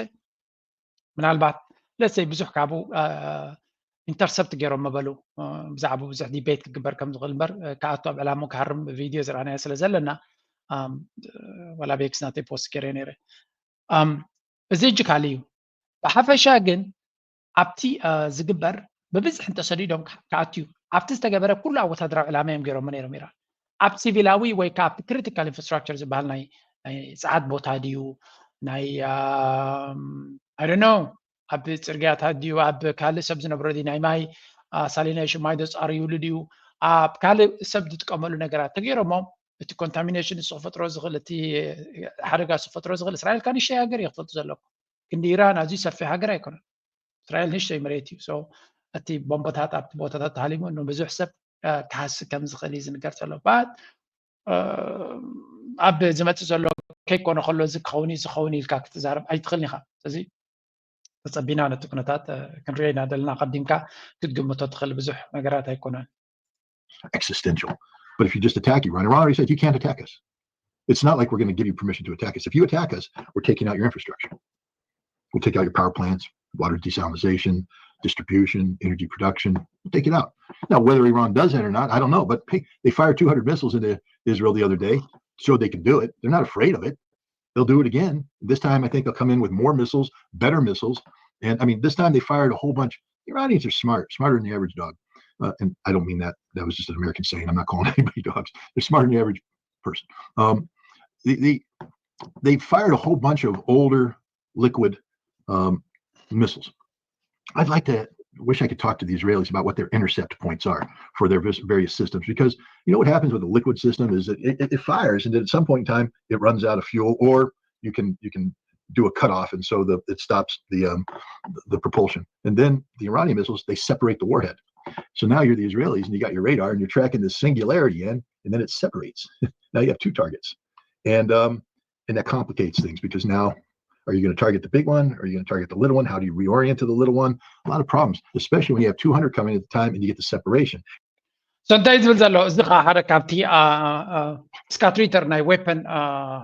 ምናልባት ለሰይ ብዙሕ ካብኡ ኢንተርሰፕት ገይሮም መበሉ ብዛዕባ ብዙሕ ዲቤት ክግበር ከም ዝኽእል እምበር ክኣቱ ኣብ ዕላሙ ክሃርም ቪድዮ ዝረኣናዮ ስለ ዘለና ዋላ ቤክስ ናተይ ፖስት ገይረ ነይረ። እዚ እጅ ካልእ እዩ። ብሓፈሻ ግን ኣብቲ ዝግበር ብብዝሒ እንተሰዲዶም ክኣትዩ ኣብቲ ዝተገበረ ኩሉ ኣብ ወታደራዊ ዕላማ እዮም ገይሮም ነይሮም ኢራን ኣብ ሲቪላዊ ወይ ከዓ ኣብቲ ክሪቲካል ኢንፍራስትራክቸር ዝበሃል ናይ ፀዓት ቦታ ድዩ ናይ ኣይ ዶንት ኖ ኣብ ፅርግያታት ድዩ ኣብ ካልእ ሰብ ዝነብሮ ድዩ ናይ ማይ ሳሊኔሽን ማይ ዘፃርዩሉ ድዩ ኣብ ካልእ ሰብ ዝጥቀመሉ ነገራት ተገይሮሞ እቲ ኮንታሚኔሽን ንሱ ክፈጥሮ ዝኽእል እቲ ሓደጋ ንሱ ክፈጥሮ ዝኽእል እስራኤል ካብ ንእሽተይ ሃገር እዩ ክፈልጡ ዘለኩም። ክንዲ ኢራን ኣዝዩ ሰፊሕ ሃገር ኣይኮነን። እስራኤል ንእሽተይ መሬት እዩ። እቲ ቦምቦታት ኣብቲ ቦታታት ተሃሊሙ ንብዙሕ ሰብ ክሃሲ ከም ዝኽእል እዩ ዝንገር ዘሎ። ባት ኣብ ዝመፅእ ዘሎ ከይኮነ ከሎ እዚ ክኸውን እዩ ዝኸውን ኢልካ ክትዛረብ ኣይትኽእልን ኢኻ። ስለዚ ተፀቢና ነቲ ኩነታት ክንሪኦ ኢና ዘለና። ቀዲምካ ክትግምቶ ትኽእል ብዙሕ ነገራት ኣይኮነን። Existential. But if you just attack Iran, Iran already said you can't attack us. It's not like we're going to give you permission to attack us. If you attack us, we're taking out your infrastructure. We'll take out your power plants, water desalination, distribution, energy production. We'll take it out. Now, whether Iran does that or not, I don't know. But hey, they fired two hundred missiles into Israel the other day, showed they can do it. They're not afraid of it. They'll do it again. This time, I think they'll come in with more missiles, better missiles. And I mean, this time they fired a whole bunch. Iranians are smart, smarter than the average dog. Uh, and I don't mean that. That was just an American saying. I'm not calling anybody dogs. They're smarter than the average person. Um, the, the, they fired a whole bunch of older liquid um, missiles. I'd like to wish I could talk to the Israelis about what their intercept points are for their various systems, because you know what happens with a liquid system is it, it, it fires, and then at some point in time it runs out of fuel, or you can you can do a cutoff, and so the, it stops the um, the propulsion. And then the Iranian missiles, they separate the warhead. So now you're the Israelis, and you got your radar, and you're tracking this singularity in, and then it separates. Now you have two targets, and um, and that complicates things, because now are you going to target the big one? Are you going to target the little one? How do you reorient to the little one? A lot of problems, especially when you have two hundred coming at the time and you get the separation. So እንታይ ዝብል ዘሎ እዚ ከዓ ሓደ ካብቲ ስካትሪተር ናይ ዌፐን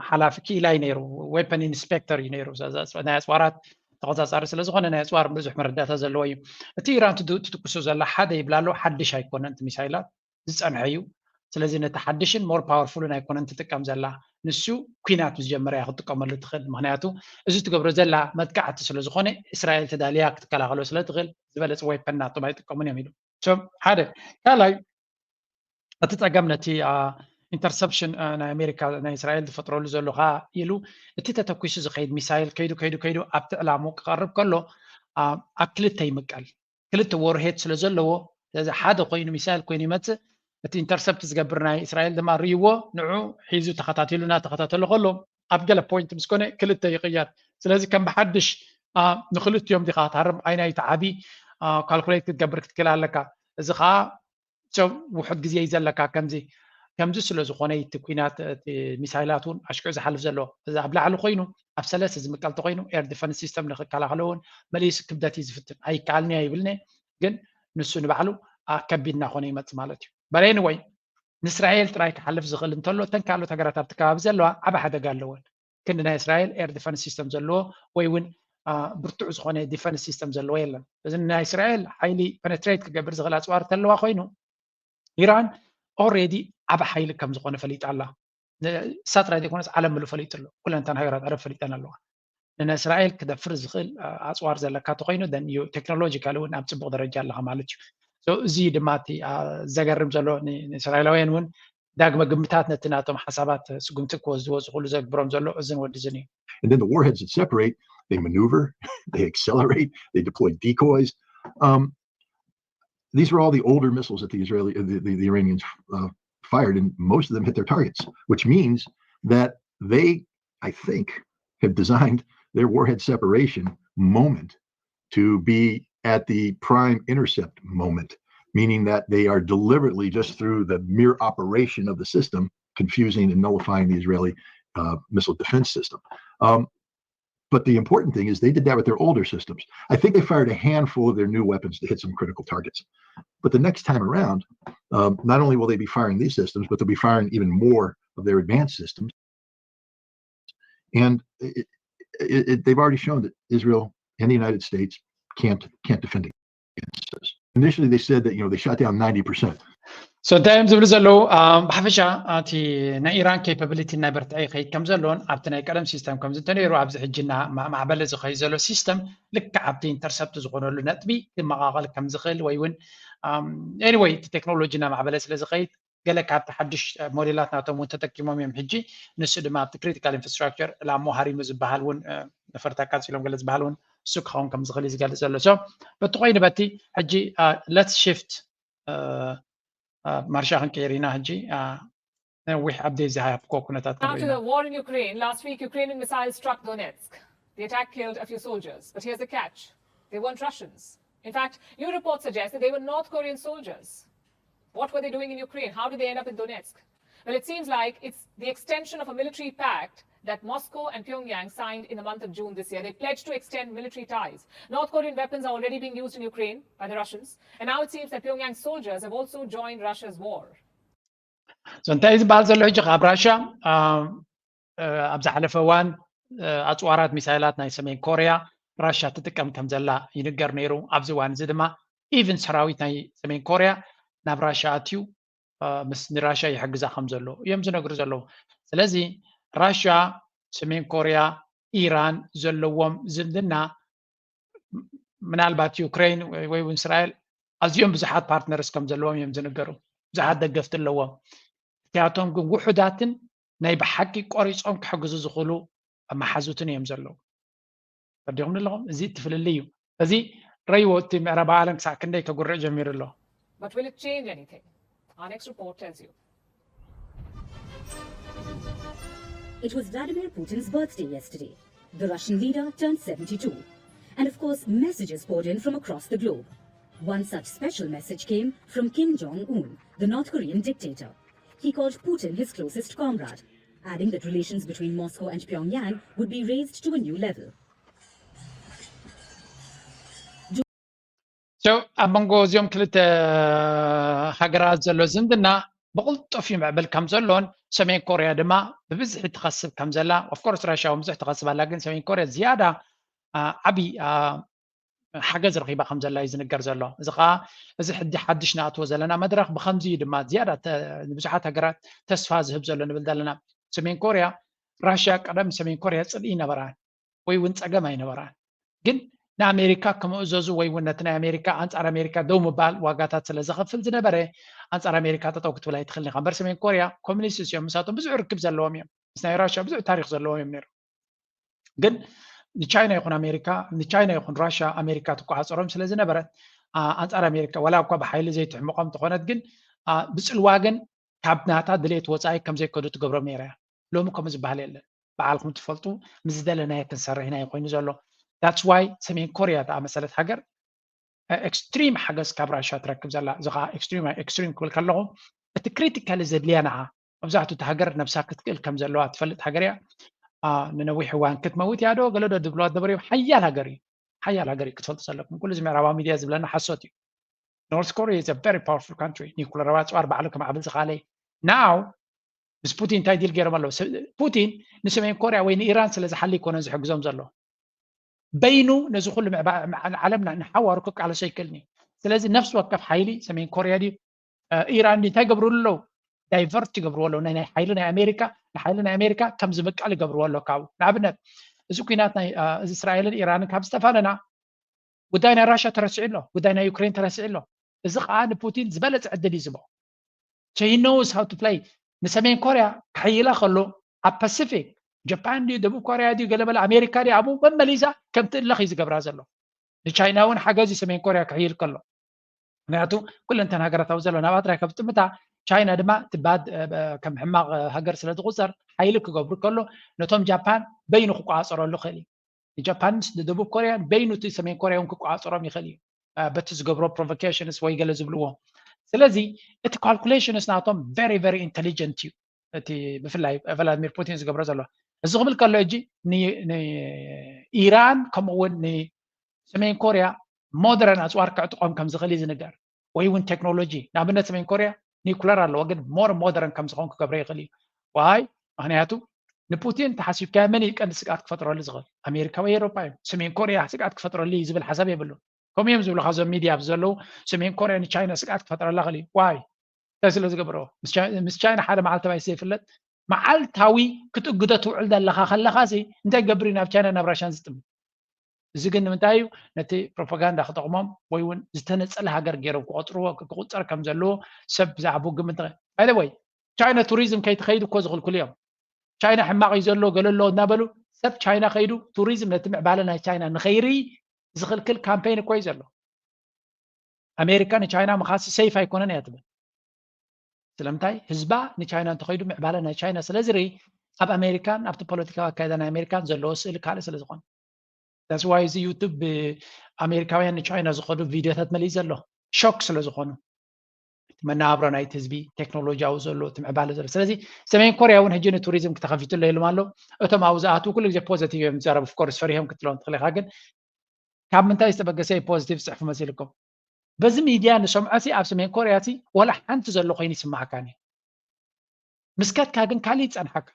ሓላፊ ክኢላይ ነይሩ። ዌፐን ኢንስፔክተር እዩ ነይሩ። ናይ ኣፅዋራት ተቆፃፃሪ ስለዝኮነ ናይ ኣፅዋር ብዙሕ መረዳእታ ዘለዎ እዩ። እቲ ኢራን ትትኩሱ ዘላ ሓደ ይብላ ኣሎ ሓድሽ ኣይኮነን እቲ ሚሳይላት ዝፀንሐ እዩ። ስለዚ ነቲ ሓድሽን ሞር ፓወርፉልን ኣይኮነን ትጥቀም ዘላ። ንሱ ኩናት ምስ ጀመረ እያ ክትጥቀመሉ ትኽእል። ምክንያቱ እዚ ትገብሮ ዘላ መጥቃዕቲ ስለዝኾነ እስራኤል ተዳልያ ክትከላኸሎ ስለትኽእል ዝበለፀ ዌፐን ናቶም ኣይጥቀሙን እዮም ኢሉ። ሓደ ካልኣይ እቲ ፀገም ነቲ ኢንተርሰፕሽን ናይ ኣሜሪካ ናይ እስራኤል ዝፈጥረሉ ዘሎ ከዓ ኢሉ እቲ ተተኪሱ ዝኸይድ ሚሳይል ከይዱ ከይዱ ከይዱ ኣብቲ ዕላሙ ክቐርብ ከሎ ኣብ ክልተ ይምቀል። ክልተ ወርሄድ ስለ ዘለዎ ስለዚ ሓደ ኮይኑ ሚሳይል ኮይኑ ይመፅእ። እቲ ኢንተርሰፕት ዝገብር ናይ እስራኤል ድማ ርይዎ ንዑ ሒዙ ተኸታቲሉ እናተኸታተሎ ከሎ ኣብ ገለ ፖይንት ምስ ኮነ ክልተ ይቕየር። ስለዚ ከም ብሓድሽ ንክልቲኦም ዲኻ ትሃርም ኣይናይ ተዓቢ ካልኩሌት ክትገብር ክትክእል ኣለካ። እዚ ከዓ ውሑድ ግዜ እዩ ዘለካ። ከምዚ ከምዚ ስለ ዝኾነ እቲ ኩናት ሚሳይላት እውን ኣሽክዑ ዝሓልፍ ዘሎ እዚ ኣብ ላዕሊ ኮይኑ ኣብ ሰለስተ ዝምቀል ተኮይኑ ኤር ዲፈንስ ሲስተም ንክከላኸሎ እውን መሊሱ ክብደት እዩ ዝፍትን። ኣይከኣልን እያ ይብልኒ ግን ንሱ ንባዕሉ ከቢድ እናኾነ ይመፅ ማለት እዩ። በረይን ወይ ንእስራኤል ጥራይ ክሓልፍ ዝኽእል እንተሎ እተን ካልኦት ሃገራት ኣብቲ ከባቢ ዘለዋ ዓብ ሓደጋ ኣለወን። ክንዲ ናይ እስራኤል ኤር ዲፈንስ ሲስተም ዘለዎ ወይ እውን ብርቱዕ ዝኾነ ዲፈንስ ሲስተም ዘለዎ የለን። እዚ ናይ እስራኤል ሓይሊ ፐነትሬት ክገብር ዝኽእል ኣፅዋር ተለዋ ኮይኑ ኢራን ኦሬዲ ዓብ ሓይሊ ከም ዝኾነ ፈሊጣ ኣላ። ንሳ ጥራይ ዘይኮነስ ዓለም ምሉ ፈሊጡ ኣሎ። ኩለን እተን ሃገራት ዓረብ ፈሊጠን ኣለዋ። ንእስራኤል ክደፍር ዝኽእል ኣፅዋር ዘለካ ተኮይኑ ቴክኖሎጂካሊ እውን ኣብ ፅቡቅ ደረጃ ኣለካ ማለት እዩ። እዚ ድማ እቲ ዘገርም ዘሎ ንእስራኤላውያን እውን ዳግመ ግምታት ነቲ ናቶም ሓሳባት ስጉምቲ ክወስድዎ ዝኽእሉ ዘግብሮም ዘሎ እዝን ወዲ እዝን እዩ። And then the warheads that separate, They maneuver, they accelerate, they deploy decoys. Um, these were all the older missiles that the Israeli, the, the, the Iranians uh, fired, and most of them hit their targets, which means that they, I think, have designed their warhead separation moment to be at the prime intercept moment, meaning that they are deliberately, just through the mere operation of the system, confusing and nullifying the Israeli uh, missile defense system. Um, but the important thing is they did that with their older systems. I think they fired a handful of their new weapons to hit some critical targets. But the next time around, um, not only will they be firing these systems, but they'll be firing even more of their advanced systems. And it, it, it, they've already shown that Israel and the United States can't can't defend against us. Initially, they said that you know they shot down ninety percent. So እንታይ እዮም ዝብሉ ዘለዉ? ብሓፈሻ እቲ ናይ ኢራን capability ናይ በርትዐ ይኸይድ ከም ዘለዎን ኣብቲ ናይ ቀደም ሲስተም ከም ዝተነይሩ ኣብዚ ሕጂ እናማዕበለ ዝኸይድ ዘሎ ሲስተም ልክዕ ኣብቲ intercept ዝኾነሉ ነጥቢ ክመቓቐል ከም ዝኽእል ወይ እውን anyway እቲ ቴክኖሎጂ እናማዕበለ ስለ ዝኸይድ ገለ ካብቲ ሓድሽ ሞዴላት ናቶም እውን ተጠቂሞም እዮም ሕጂ። ንሱ ድማ ኣብቲ critical infrastructure ላሞ ሃሪሙ ዝበሃል እውን ነፈርቲ ኣቃፂሎም ገለ ዝበሃል እውን እሱ ክኸውን ከም ዝኽእል እዩ ዝገልፅ ዘሎ። So በቲ ኮይኑ በቲ ሕጂ let's shift ማርሻ ክንቀይር ኢና ሕጂ ነዊሕ update ዝሃብኮ ኩነታት Now to the war in Ukraine. Last week, Ukrainian missiles struck Donetsk. The attack killed a few soldiers. But here's the catch. They weren't Russians. In fact, new reports suggest that they were North Korean soldiers. What were they doing in Ukraine? How did they end up in Donetsk? Well, it seems like it's the extension of a military pact that Moscow and Pyongyang signed in the month of June this year. They pledged to extend military ties. North Korean weapons are already being used in Ukraine by the Russians, and now it seems that Pyongyang's soldiers have also joined Russia's war. So እንታይ ዝበሃል ዘሎ ሕጂ ካብ ራሻ ኣብ ዝሓለፈ እዋን ኣፅዋራት ሚሳይላት ናይ ሰሜን ኮርያ ራሻ ትጥቀም ከም ዘላ ይንገር ነይሩ። ኣብዚ እዋን እዚ ድማ even ሰራዊት ናይ ሰሜን ኮርያ ናብ ራሻ ኣትዩ ምስ ንራሻ ይሕግዛ ከም ዘሎ እዮም ዝነግሩ ዘለዉ። ስለዚ ራሻ፣ ሰሜን ኮርያ፣ ኢራን ዘለዎም ዝምድና ምናልባት ዩክሬን ወይ እውን እስራኤል ኣዝዮም ብዙሓት partners ከም ዘለዎም እዮም ዝንገሩ። ብዙሓት ደገፍቲ ኣለዎም። እቲኣቶም ግን ውሑዳትን ናይ ብሓቂ ቆሪፆም ክሕግዙ ዝኽእሉ መሓዙትን እዮም ዘለዉ። ተረዲኹም ኣለኹም? እዚ እቲ ፍልልይ እዩ። እዚ ረይዎ እቲ ምዕራብ ዓለም ክሳዕ ክንደይ ከጉርዕ ጀሚሩ ኣሎ። But will it change anything? Our next report tells you. It was Vladimir Putin's birthday yesterday. The Russian leader turned seventy-two. And of course, messages poured in from across the globe. One such special message came from Kim Jong un, the North Korean dictator. He called Putin his closest comrade, adding that relations between Moscow and Pyongyang would be raised to a new level. So ኣብ መንጎ እዚኦም ክልተ ሃገራት ዘሎ ዝምድና ብቕልጡፍ ይምዕብል ከም ዘሎን ሰሜን ኮርያ ድማ ብብዝሒ ትኸስብ ከም ዘላ፣ of course ራሽያ እውን ብዙሕ ትኸስብ ኣላ፣ ግን ሰሜን ኮርያ ዝያዳ ዓብዪ ሓገዝ ረኺባ ከም ዘላ እዩ ዝንገር ዘሎ። እዚ ከዓ እዚ ሕጂ ሓድሽ ንኣትዎ ዘለና መድረኽ ብከምዚ እዩ ድማ ዝያዳ ንብዙሓት ሃገራት ተስፋ ዝህብ ዘሎ ንብል ዘለና። ሰሜን ኮርያ ራሽያ ቀደም ሰሜን ኮርያ ፅልኢ ይነበራን ወይ እውን ፀገም ኣይነበራን። ግን ንኣሜሪካ ክምእዘዙ ወይ እውን ነቲ ናይ ኣሜሪካ ኣንፃር ኣሜሪካ ደው ምባል ዋጋታት ስለ ዘኸፍል ዝነበረ ኣንፃር ኣሜሪካ ጠጠው ክትብል ኣይትኽእልን ኢኻ። እምበር ሰሜን ኮርያ ኮሚኒስት እዮም፣ ምሳቶም ብዙሕ ርክብ ዘለዎም እዮም፣ ምስ ናይ ራሽያ ብዙሕ ታሪክ ዘለዎም እዮም ነይሮም። ግን ንቻይና ይኹን ኣሜሪካ ንቻይና ይኹን ራሽያ ኣሜሪካ ትቆፃፀሮም ስለ ዝነበረት ኣንፃር ኣሜሪካ ዋላ እኳ ብሓይሊ ዘይትሕምቖም እንተኾነት ግን ብፅልዋ ግን ካብ ናታ ድሌት ወፃኢ ከም ዘይከዱ ትገብሮም ነይራ እያ። ሎሚ ከምኡ ዝበሃል የለን። በዓልኩም ትፈልጡ ምስ ዝደለናዮ ክንሰርሕ ኢና እዩ ኮይኑ ዘሎ። That's why ሰሜን ኮርያ ዝኣመሰለት ሃገር extreme ሓገዝ ካብ ራሽያ ትረክብ ዘላ። እዚ ከዓ extreme extreme ክብል ከለኹ እቲ critically ዘድልያ ንዓ መብዛሕትኡ እቲ ሃገር ነብሳ ክትክእል ከም ዘለዋ ትፈልጥ ሃገር እያ። ንነዊሕ እዋን ክትመውት እያ ዶ ገለ ዶ ዝብልዋ ዝነበሩ እዮም። ሓያል ሃገር እዩ፣ ሓያል ሃገር እዩ። ክትፈልጡ ዘለኩም ኩሉ እዚ ምዕራባዊ ሚድያ ዝብለና ሓሶት እዩ። North Korea is a very powerful country. ኒኩለራዊ ኣፅዋር ባዕሉ ከማዕብል ዝኽኣለ እዩ። Now ምስ ፑቲን እንታይ ዲል ገይሮም ኣለዉ? ፑቲን ንሰሜን ኮርያ ወይ ንኢራን ስለ ዝሓሊ ኣይኮነን ዝሕግዞም ዘሎ። በይኑ ነዚ ኩሉ ዓለምና ንሓዋሩ ክቃለሶ ኣይክእልን እዩ። ስለዚ ነፍሲ ወከፍ ሓይሊ ሰሜን ኮርያ ድዩ ኢራን ድዩ እንታይ ገብርሉ ኣለዉ? ዳይቨርት ይገብርዎ ኣለዉ። ናይ ሓይሊ ናይ ኣሜሪካ ንሓይሊ ናይ ኣሜሪካ ከም ዝምቀል ይገብርዎ ኣለዉ። ካብኡ ንኣብነት እዚ ኩናት ናይ እዚ እስራኤልን ኢራንን ካብ ዝተፋነና ጉዳይ ናይ ራሽያ ተረሲዑ ኣሎ፣ ጉዳይ ናይ ዩክሬን ተረሲዑ ኣሎ። እዚ ከዓ ንፑቲን ዝበለፀ ዕድል እዩ ዝቦ። So he knows how to play። ንሰሜን ኮርያ ክሕይላ ከሎ ኣብ ፓሲፊክ ጃፓን ድዩ፣ ደቡብ ኮርያ ድዩ፣ ገለ በለ ኣሜሪካ ድዩ፣ ኣብኡ መመሊሳ ከምቲ እለኽ እዩ ዝገብራ ዘሎ። ንቻይና እውን ሓገዝ እዩ ሰሜን ኮርያ ክሕይል ከሎ። ምክንያቱ ኩለንተን ሃገራት ኣብ ዘሎ ናብኣ ጥራይ ካብ ዝጥምታ፣ ቻይና ድማ ትባድ ከም ሕማቕ ሃገር ስለ ዝቁፀር ሓይሊ ክገብሩ ከሎ ነቶም ጃፓን በይኑ ክቆፃፀረሉ ይኽእል እዩ። ንጃፓንስ ንደቡብ ኮርያን በይኑ እቲ ሰሜን ኮርያ እውን ክቆፃፀሮም ይኽእል እዩ። በቲ ዝገብሮ ፕሮቮኬሽንስ ወይ ገለ ዝብልዎ። ስለዚ እቲ ካልኩሌሽንስ ናቶም very very ኢንቴሊጀንት እዩ። እቲ ብፍላይ ቭላድሚር ፑቲን ዝገብሮ ዘሎ። እዚ ክብል ከሎ እጂ ንኢራን ከምኡ እውን ንሰሜን ኮርያ ሞደረን ኣፅዋር ከዕጥቆም ከም ዝኽእል እዩ ዝንገር። ወይ እውን ቴክኖሎጂ፣ ንኣብነት ሰሜን ኮርያ ኒኩለር ኣለዎ፣ ግን ሞር ሞደረን ከም ዝኾን ክገብረ ይኽእል እዩ። ዋይ? ምክንያቱ ንፑቲን ተሓሲብካዮ መን እዩ ቀንዲ ስግኣት ክፈጥረሉ ዝኽእል? ኣሜሪካ ወይ ኤሮፓ እዩ። ሰሜን ኮርያ ስግኣት ክፈጥረሉ እዩ ዝብል ሓሳብ የብሉን። ከምኡ እዮም ዝብሉ ካብዞም ሚድያ ኣብዚ ዘለዉ፣ ሰሜን ኮርያ ንቻይና ስግኣት ክፈጥረላ ክእል እዩ። ዋይ? እንታይ ስለ ዝገብረዎ? ምስ ቻይና ሓደ መዓልቲ ባይ ዘይፍለጥ መዓልታዊ ክትእግዶ ትውዕል ዘለኻ ከለኻ ሲ እንታይ ገብር እዩ ናብ ቻይና ናብ ራሽያን ዝጥምት? እዚ ግን ንምንታይ እዩ? ነቲ ፕሮፓጋንዳ ክጠቕሞም ወይ እውን ዝተነጸለ ሃገር ገይሮም ክቆፅርዎ ክቁፀር ከም ዘለዎ ሰብ ብዛዕባ ግምት። ባይ ወይ ቻይና ቱሪዝም ከይትኸይድ እኮ ዝኽልክሉ እዮም። ቻይና ሕማቕ እዩ ዘሎ ገለ ኣሎ እናበሉ ሰብ ቻይና ከይዱ ቱሪዝም ነቲ ምዕባለ ናይ ቻይና ንኸይርኢ ዝኽልክል ካምፔን እኮ እዩ ዘሎ። ኣሜሪካ ንቻይና ምኻሲ ሰይፍ ኣይኮነን እያ ትብል። ስለምንታይ? ህዝባ ንቻይና እንተኸይዱ ምዕባለ ናይ ቻይና ስለ ዝርኢ ኣብ ኣሜሪካን ኣብቲ ፖለቲካዊ ኣካይዳ ናይ ኣሜሪካን ዘለዎ ስእሊ ካልእ ስለ ዝኾነ። ዳስ ዋይ እዚ ዩቱብ ኣሜሪካውያን ንቻይና ዝኸዱ ቪድዮታት መሊእ ዘሎ ሾክ ስለ ዝኾኑ መናብሮ ናይቲ ህዝቢ ቴክኖሎጂያዊ ዘሎ እቲ ምዕባለ ዘሎ። ስለዚ ሰሜን ኮርያ እውን ሕጂ ንቱሪዝም ክተኸፊቱ ኣሎ ኢሎም ኣሎ። እቶም ኣብኡ ዝኣትዉ ኩሉ ግዜ ፖዘቲቭ እዮም ዝዛረቡ። ኦፍኮርስ ፈሪሆም ክትብሎም ትኽእል ኢኻ፣ ግን ካብ ምንታይ ዝተበገሰ እዩ ፖዚቲቭ ዝፅሕፉ መሲልኩም? በዚ ሚድያ ንሰምዖ ሲ ኣብ ሰሜን ኮርያ ሲ ወላ ሓንቲ ዘሎ ኮይኑ ይስማዓካን እዩ። ምስ ከድካ ግን ካሊእ ይፀንሓካ።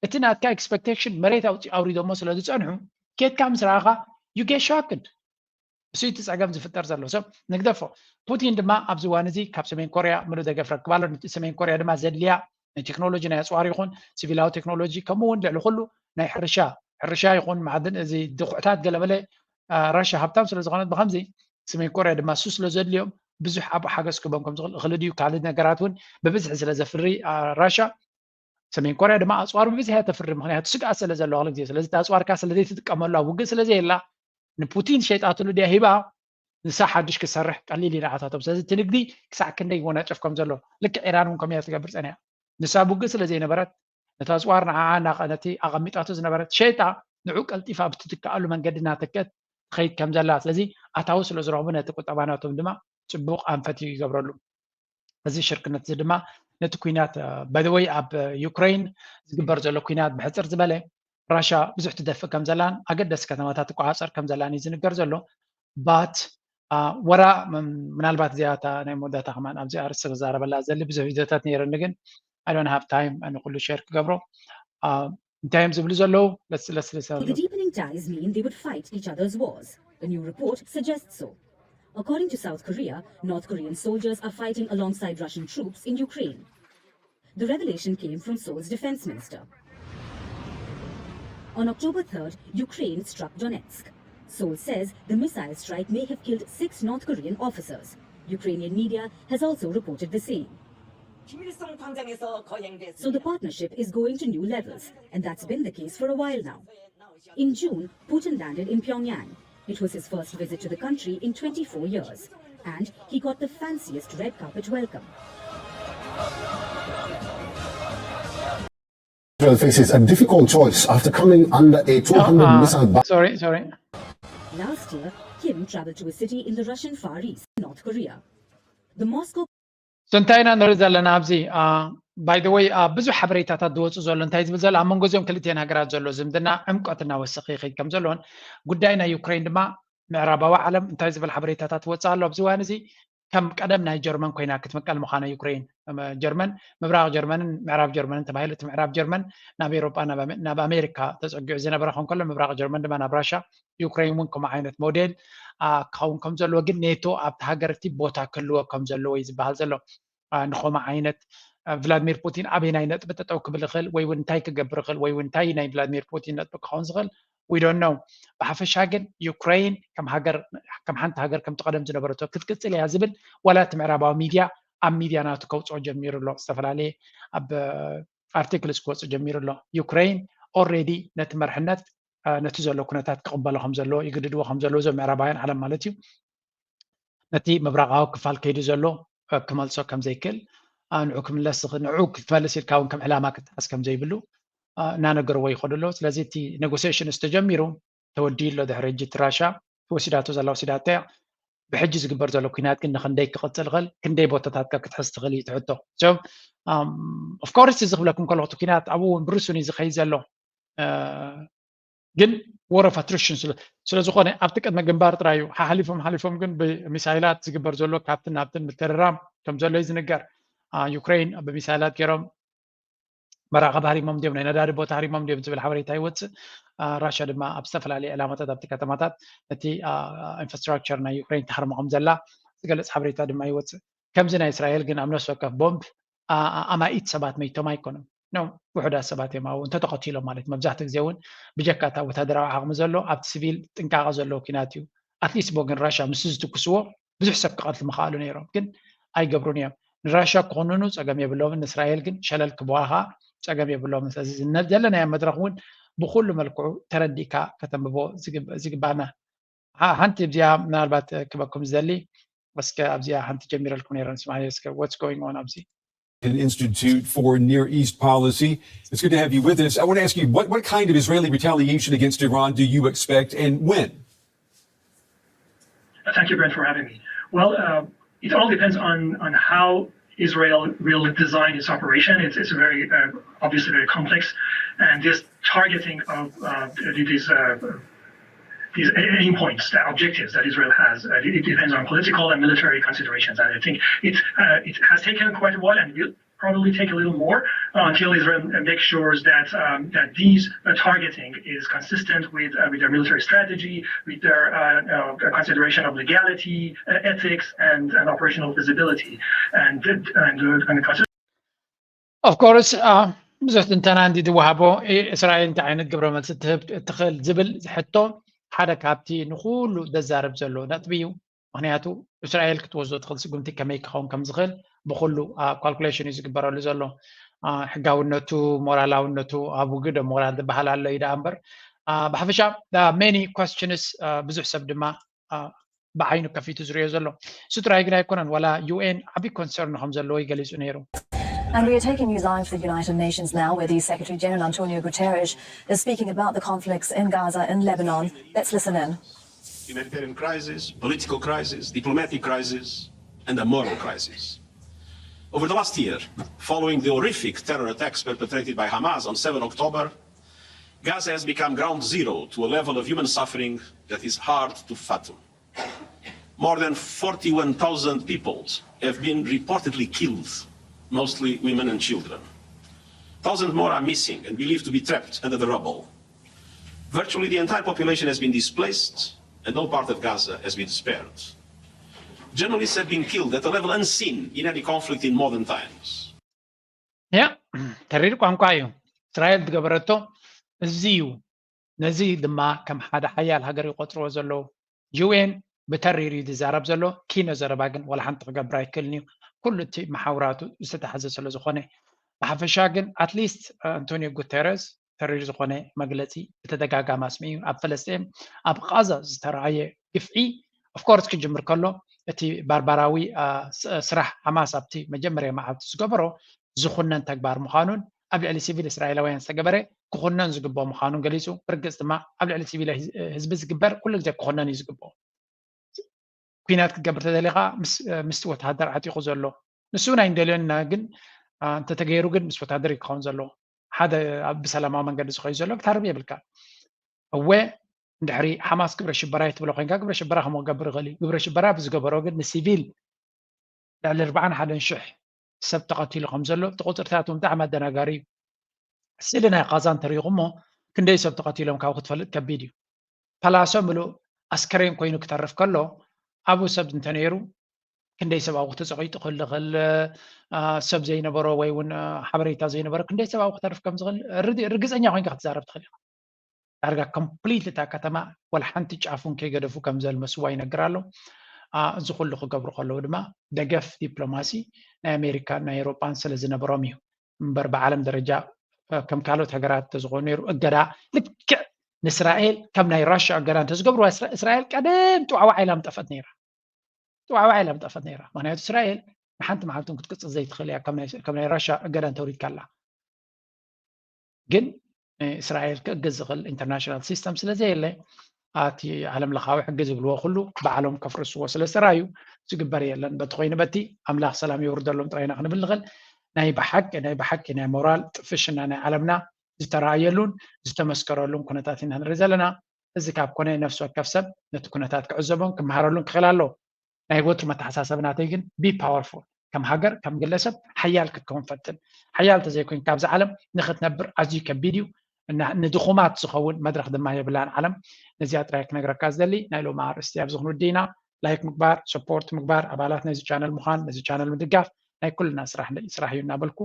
እቲ ናትካ ኤክስፐክቴሽን መሬት ኣውፂ ኣውሪዶሞ ስለ ዝፀንሑ ኬድካ ምስ ረኣኻ you get shocked። እሱ እቲ ፀገም ዝፍጠር ዘሎ ሰብ ንግደፎ። ፑቲን ድማ ኣብዚ እዋን እዚ ካብ ሰሜን ኮርያ ምሉእ ደገፍ ረክብ ኣሎ። ሰሜን ኮርያ ድማ ዘድልያ ናይ ቴክኖሎጂ ናይ ኣፅዋር ይኹን ሲቪላዊ ቴክኖሎጂ ከምኡ እውን ልዕሊ ኩሉ ናይ ሕርሻ ሕርሻ ይኹን ማዕድን እዚ ድኹዕታት ገለበለ ራሻ ሃብታም ስለ ዝኾነት ብከምዚ ሰሜን ኮርያ ድማ እሱ ስለ ዘድልዮም ብዙሕ ኣብኡ ሓገዝ ክህቦም ከም ዝኽእል እኽሊ ድዩ ካልእ ነገራት እውን ብብዝሒ ስለ ዘፍሪ ራሻ ሰሜን ኮርያ ድማ ኣፅዋር ብብዝሒ እያ ተፍሪ ምክንያቱ ስግኣት ስለ ዘለዋ ኩሉ ግዜ ስለዚ ኣፅዋርካ ስለ ዘይትጥቀመሉ ኣብ ውግእ ስለ ዘየላ ንፑቲን ሸይጣትሉ ድያ ሂባ ንሳ ሓድሽ ክሰርሕ ቀሊል እዩ ንዓታቶም ስለዚ እቲ ንግዲ ክሳዕ ክንደይ ይወናጨፍ ከም ዘሎ ልክዕ ኢራን እውን ከምያ ትገብር ፀኒያ ንሳ ብውግእ ስለ ዘይነበረት ነቲ ኣፅዋር ንዓዓ ነቲ ኣቐሚጣቶ ዝነበረት ሸይጣ ንዑ ቀልጢፋ ብትትከኣሉ መንገዲ እናተከት ትኸይድ ከም ዘላ ስለዚ ኣታዊ ስለ ዝረኽቡ ነቲ ቁጠባ ናቶም ድማ ፅቡቕ ኣንፈት ይገብረሉ እዚ ሽርክነት እዚ ድማ ነቲ ኩናት ባይወይ ኣብ ዩክሬን ዝግበር ዘሎ ኩናት ብሕፅር ዝበለ ራሻ ብዙሕ ትደፍእ ከም ዘላን ኣገደሲ ከተማታት ትቆፃፀር ከም ዘላን እዩ ዝንገር ዘሎ ባት ወራ ምናልባት እዚኣ እታ ናይ መወዳእታ ከማን ኣብዚ ኣርእስቲ ክዛረበላ ዘሊ ብዙሕ ቪድዮታት ነይረኒ ግን I don't have time ንኩሉ ሼር ክገብሮ እንታይ እዮም ዝብሉ ዘለዉ let's let's listen The deepening ties mean they would fight each other's wars. The new report suggests so. According to South Korea, North Korean soldiers are fighting alongside Russian troops in Ukraine. The revelation came from Seoul's defense minister. On October third, Ukraine struck Donetsk. Seoul says the missile strike may have killed six North Korean officers. Ukrainian media has also reported the same. 김일성 광장에서 거행됐습니다. So the partnership is going to new levels, and that's been the case for a while now. In June, Putin landed in Pyongyang. It was his first visit to the country in twenty-four years, and he got the fanciest red carpet welcome. Israel faces a difficult choice after coming under a two hundred missile ban. Sorry, sorry. Last year, Kim traveled to a city in the Russian Far East, North Korea. The Moscow So እንታይ ኢና ንርኢ ዘለና ኣብዚ by the way ብዙሕ ሓበሬታታት ዝወፁ ዘሎ እንታይ ዝብል ዘሎ ኣብ መንጎ እዚኦም ክልቲኤን ሃገራት ዘሎ ዝምድና ዕምቆት እናወሰኸ ይኸይድ ከም ዘሎን ጉዳይ ናይ ዩክሬን ድማ ምዕራባዊ ዓለም እንታይ ዝብል ሓበሬታታት ትወፅእ ኣሎ ኣብዚ እዋን እዚ ከም ቀደም ናይ ጀርመን ኮይና ክትምቀል ምዃና ዩክሬን ጀርመን ምብራቕ ጀርመንን ምዕራብ ጀርመንን ተባሂሉ እቲ ምዕራብ ጀርመን ናብ ኤሮጳ ናብ ኣሜሪካ ተፀጊዑ ዝነበረ ከም ከሎ ምብራቕ ጀርመን ድማ ናብ ራሻ ዩክሬን እውን ከምኡ ዓይነት ሞዴል ክኸውን ከም ዘለዎ ግን ኔቶ ኣብቲ ሃገር እቲ ቦታ ክህልዎ ከም ዘለዎ እዩ ዝበሃል ዘሎ ንኸምኡ ዓይነት ቭላድሚር ፑቲን ኣበይ ናይ ነጥቢ ጠጠው ክብል ይኽእል ወይ እውን እንታይ ክገብር ይኽእል ወይ እውን እንታይ ናይ ቭላድሚር ፑቲን ነጥቢ ክኸውን ዝኽእል we don't know ብሓፈሻ ግን ዩክሬን ከም ሃገር ከም ሓንቲ ሃገር ከምቲ ቀደም ዝነበረቶ ክትቅፅል እያ ዝብል ዋላ እቲ ምዕራባዊ ሚድያ ኣብ ሚድያ ናቱ ከውፅኦ ጀሚሩ ኣሎ ዝተፈላለየ ኣብ ኣርቲክልስ ክወፅእ ጀሚሩ ኣሎ ዩክሬን already ነቲ መርሕነት ነቲ ዘሎ ኩነታት ክቕበሎ ከም ዘለዎ ይግድድዎ ከም ዘለዎ እዞም ምዕራባውያን ዓለም ማለት እዩ። ነቲ ምብራቓዊ ክፋል ከይዱ ዘሎ ክመልሶ ከም ዘይክእል፣ ንዑ ክምለስ ንዑ ክትመልስ ኢልካ እውን ከም ዕላማ ክትሓዝ ከም ዘይብሉ እናነገርዎ ይኸዱ ኣለዉ። ስለዚ እቲ ኔጎሲሽንስ ተጀሚሩ ተወዲኡ ኣሎ። ድሕሪ ሕጂ እቲ ራሻ ወሲዳቶ ዘላ ወሲዳቶ እያ። ብሕጂ ዝግበር ዘሎ ኩናት ግን ንክንደይ ክቕፅል ይኽእል፣ ክንደይ ቦታታት ከ ክትሕዝ ትኽእል እዩ ትሕቶ። ኦፍኮርስ እዚ ክብለኩም ከለኹ እቲ ኩናት ኣብኡ እውን ብርሱን እዩ ዝኸይድ ዘሎ። ግን ወረ ፋትሪሽን ስለዝኾነ ኣብቲ ቅድመ ግንባር ጥራይ እዩ ሓሊፎም ሓሊፎም ግን ብሚሳይላት ዝግበር ዘሎ ካብትን ናብትን ምትርራም ከም ዘሎ እዩ ዝንገር። ዩክሬን ብሚሳይላት ገይሮም መራኸቢ ሃሪሞም ድዮም ናይ ነዳዲ ቦታ ሃሪሞም ድዮም ዝብል ሓበሬታ ይወፅእ። ራሽያ ድማ ኣብ ዝተፈላለዩ ዕላማታት ኣብቲ ከተማታት እቲ ኢንፍራስትራክቸር ናይ ዩክሬን ተሃርሞ ከም ዘላ ዝገልፅ ሓበሬታ ድማ ይወፅእ። ከምዚ ናይ እስራኤል ግን ኣብ ነፍሲ ወከፍ ቦምብ ኣማኢት ሰባት መይቶም ኣይኮኑን። ኖ ውሑዳት ሰባት እዮም ኣብኡ እንተተቐቲሎም ማለት መብዛሕትኡ ግዜ እውን ብጀካ እታ ወታደራዊ ዓቕሚ ዘሎ ኣብቲ ስቪል ጥንቃቐ ዘለዎ ኩናት እዩ። ኣትሊስት ቦ ግን ራሻ ምስ ዝትኩስዎ ብዙሕ ሰብ ክቐትሉ ምኽኣሉ ነይሮም ግን ኣይገብሩን እዮም። ንራሻ ክኹንኑ ፀገም የብሎምን ንእስራኤል ግን ሸለል ክብዋኻ ፀገም የብሎምን። ስለዚ ዘለናዮ መድረኽ እውን ብኩሉ መልክዑ ተረዲእካ ከተንብቦ ዝግባና። ሓንቲ እዚኣ ምናልባት ክበኩም ዝደሊ እስከ ኣብዚኣ ሓንቲ ጀሚረልኩም ነይረ ንስማዕ እስከ what's going on ኣብዚ Institute for Near East Policy. It's good to have you with us. I want to ask you, what, what kind of Israeli retaliation against Iran do you expect and when? Thank you, Brent, for having me. Well, uh, it all depends on, on how Israel will design its operation. It's, it's very uh, obviously very complex, and this targeting of uh, these uh, these aim points, the objectives that Israel has. Uh, it depends on political and military considerations. And I think it, uh, it has taken quite a while and will probably take a little more uh, until Israel makes sure that um, that these uh, targeting is consistent with uh, with their military strategy, with their uh, uh, consideration of legality, uh, ethics, and, and operational feasibility, and and, uh, and consider Of course ብዙሕ ትንተና እንዲ ዝወሃቦ እስራኤል እንታይ ዓይነት ግብረ መልሲ ትህብ ትኽእል ዝብል ሕቶ ሓደ ካብቲ ንኩሉ ዘዛርብ ዘሎ ነጥቢ እዩ። ምክንያቱ እስራኤል ክትወስዶ ትኽእል ስጉምቲ ከመይ ክኸውን ከም ዝኽእል ብኩሉ ካልኩሌሽን እዩ ዝግበረሉ ዘሎ። ሕጋውነቱ፣ ሞራላውነቱ ኣብ ውግእ ዶ ሞራል ዝበሃል ኣሎ እዩ ደኣ እምበር ብሓፈሻ many questions ብዙሕ ሰብ ድማ ብዓይኑ ከፊቱ ዝሪኦ ዘሎ እሱ ጥራይ ግን ኣይኮነን። ዋላ ዩ ኤን ዓብዪ ኮንሰርን ከም ዘለዎ እዩ ገሊጹ ነይሩ። And we are taking you live to the United Nations now, where the Secretary General Antonio Guterres is speaking about the conflicts in Gaza and Lebanon. Let's listen in. Humanitarian crisis, political crisis, diplomatic crisis, and a moral crisis. Over the last year, following the horrific terror attacks perpetrated by Hamas on seven October, Gaza has become ground zero to a level of human suffering that is hard to fathom. More than forty-one thousand people have been reportedly killed, mostly women and children. Thousands more are missing and believed to be trapped under the rubble. Virtually the entire population has been displaced, and no part of Gaza has been spared. Journalists have been killed at a level unseen in any conflict in modern times. ያ ተሪር ቋንቋ እዩ። እስራኤል ዝገበረቶ እዚ እዩ። ነዚ ድማ ከም ሓደ ሓያል ሃገር ይቆፅርዎ ዘለዉ። ዩ ኤን ብተሪር እዩ ዝዛረብ ዘሎ። ኪኖ ዘረባ ግን ዋላ ሓንቲ ክገብር ኣይክእልን እዩ። ኩሉ እቲ መሓውራቱ ዝተታሕዘ ስለ ዝኾነ ብሓፈሻ ግን ኣትሊስት ኣንቶኒዮ ጉተረስ ተሪር ዝኾነ መግለፂ ብተደጋጋሚ ኣስሚዑ። ኣብ ፈለስጤም ኣብ ቃዛ ዝተረኣየ ግፍዒ ኦፍኮርስ ክጅምር ከሎ እቲ ባርባራዊ ስራሕ ሓማስ ኣብቲ መጀመርያ መዓልቲ ዝገበሮ ዝኹነን ተግባር ምዃኑን ኣብ ልዕሊ ሲቪል እስራኤላውያን ዝተገበረ ክኹነን ዝግብኦ ምዃኑን ገሊጹ። ብርግጽ ድማ ኣብ ልዕሊ ሲቪል ህዝቢ ዝግበር ኩሉ ግዜ ክኹነን እዩ ዝግብኦ። ኲናት ክትገብር ተደሊኻ ምስቲ ወተሃደር ዓጢቑ ዘሎ ንሱ እውን ኣይንደልዮን ኢና፣ ግን እንተተገይሩ ግን ምስ ወተሃደር እዩ ክኸውን ዘለዎ። ሓደ ብሰላማዊ መንገዲ ዝኸዩ ዘሎ ክትሃርም የብልካ። እወ እንድሕሪ ሓማስ ግብረ ሽበራ እዩ ትብሎ ኮይንካ ግብረ ሽበራ ከም ክገብር ይኽእል እዩ። ግብረ ሽበራ ብዝገበሮ ግን ንሲቪል ልዕሊ ኣርባዓን ሓደን ሽሕ ሰብ ተቐቲሉ ከም ዘሎ እቲ ቁፅርታት እውን ብጣዕሚ ኣደናጋሪ እዩ። ስእሊ ናይ ቃዛ እንተሪኢኹሞ ክንደይ ሰብ ተቐቲሎም ካብ ክትፈልጥ ከቢድ እዩ። ፓላሶ ምሉእ ኣስከሬን ኮይኑ ክተርፍ ከሎ ኣብኡ ሰብ እንተነይሩ ክንደይ ሰብ ኣብኡ ተፀቒጡ ክህሉ ይኽእል፣ ሰብ ዘይነበሮ ወይ እውን ሓበሬታ ዘይነበሮ ክንደይ ሰብ ኣብኡ ክተርፍ ከም ዝኽእል ርግፀኛ ኮይንካ ክትዛረብ ትኽእል ኢኻ። ዳርጋ ኮምፕሊት እታ ከተማ ወላ ሓንቲ ጫፉን ከይገደፉ ከም ዘልመስዋ ይነግር ኣሎ። እዚ ኩሉ ክገብሩ ከለዉ ድማ ደገፍ ዲፕሎማሲ ናይ ኣሜሪካን ናይ ኤውሮጳን ስለ ዝነበሮም እዩ እምበር ብዓለም ደረጃ ከም ካልኦት ሃገራት ተዝኾኑ ነይሩ እገዳ ልክዕ ንእስራኤል ከም ናይ ራሽያ እገዳ እንተዝገብርዋ እስራኤል ቀደም ጥዋዕዋዕ ኢላ ምጠፈት ነይራ። ጥዋዕዋዕ ኢላ ምጠፈት ነይራ። ምክንያቱ እስራኤል ንሓንቲ መዓልቲ ክትቅፅል ዘይትኽእል እያ ከም ናይ ራሽያ እገዳ እንተውሪድካላ። ግን እስራኤል ክእግዝ ዝኽእል ኢንተርናሽናል ሲስተም ስለዘየለ ኣቲ ዓለም ለኻዊ ሕጊ ዝብልዎ ኩሉ ባዕሎም ከፍርስዎ ስለ ዝተራዩ ዝግበር የለን። በቲ ኮይኑ በቲ ኣምላኽ ሰላም የውርደሎም ጥራይና ክንብል ንኽእል። ናይ ብሓቂ ናይ ብሓቂ ናይ ሞራል ጥፍሽና ናይ ዓለምና ዝተረኣየሉን ዝተመስከረሉን ኩነታት ኢና ንርኢ ዘለና። እዚ ካብ ኮነ ነፍሲ ወከፍ ሰብ ነቲ ኩነታት ክዕዘቦን ክመሃረሉን ክኽእል ኣለዎ። ናይ ወትሩ መተሓሳሰብ ናተይ ግን be powerful፣ ከም ሃገር ከም ግለሰብ ሓያል ክትከውን ፈትን። ሓያል ተዘይኮይንካ ኣብዚ ዓለም ንክትነብር ኣዝዩ ከቢድ እዩ። እና ንድኹማት ዝኸውን መድረክ ድማ የብላን ዓለም። ነዚኣ ጥራይ ክነግረካ ዝደሊ ናይ ሎሚ ኣርእስቲ ኣብዚ ክንውዲ ኢና። ላይክ ምግባር፣ ሰፖርት ምግባር፣ ኣባላት ነዚ ቻነል ምዃን፣ ነዚ ቻነል ምድጋፍ ናይ ኩልና ስራሕ ስራሕ እዩ እናበልኩ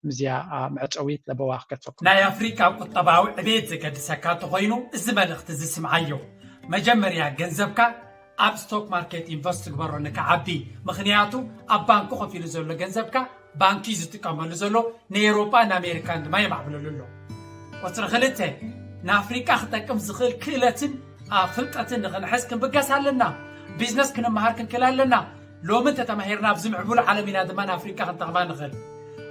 ምስዚኣ መዕፀዊት ለበዋ ክከትፈኩም። ናይ ኣፍሪቃ ቁጠባዊ ዕቤት ዘገድሰካ እንተኾይኑ እዚ መልእኽቲ እዚ ስምዓዮ። መጀመርያ ገንዘብካ ኣብ ስቶክ ማርኬት ኢንቨስት ግበሮ ንክዓቢ። ምኽንያቱ ኣብ ባንኪ ኮፍ ኢሉ ዘሎ ገንዘብካ ባንኪ እዩ ዝጥቀመሉ ዘሎ፣ ንኤውሮጳን ኣሜሪካን ድማ የማዕብለሉ ኣሎ። ቁፅሪ ክልተ፣ ንኣፍሪቃ ክጠቅም ዝኽእል ክእለትን ፍልጠትን ንኽንሕዝ ክንብገስ ኣለና። ቢዝነስ ክንመሃር ክንክእል ኣለና። ሎሚ እንተተማሂርና ኣብዚ ምዕቡል ዓለም ኢና ድማ ንኣፍሪቃ ክንጠቕማ ንኽእል።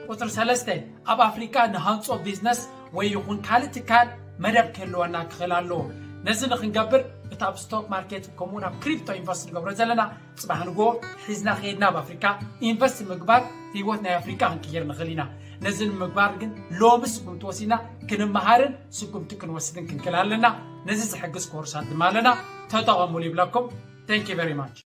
ቁፅሪ ሰለስተ፣ ኣብ ኣፍሪቃ ንሃንፆ ቢዝነስ ወይ ይኹን ካልእ ትካል መደብ ክህልወና ክኽእል ኣለዎ። ነዚ ንክንገብር እቲ ኣብ ስቶክ ማርኬት ከምኡውን ኣብ ክሪፕቶ ኢንቨስት ንገብሮ ዘለና ፅባሕ ንጎ ሒዝና ከይድና ኣብ ኣፍሪካ ኢንቨስት ምግባር ህይወት ናይ ኣፍሪካ ክንቅይር ንኽእል ኢና። ነዚ ንምግባር ግን ሎሚ ስጉምቲ ወሲድና ክንመሃርን ስጉምቲ ክንወስድን ክንክእል ኣለና። ነዚ ዝሕግዝ ኮርሳት ድማ ኣለና፣ ተጠቐሙሉ ይብለኩም። Thank you very much።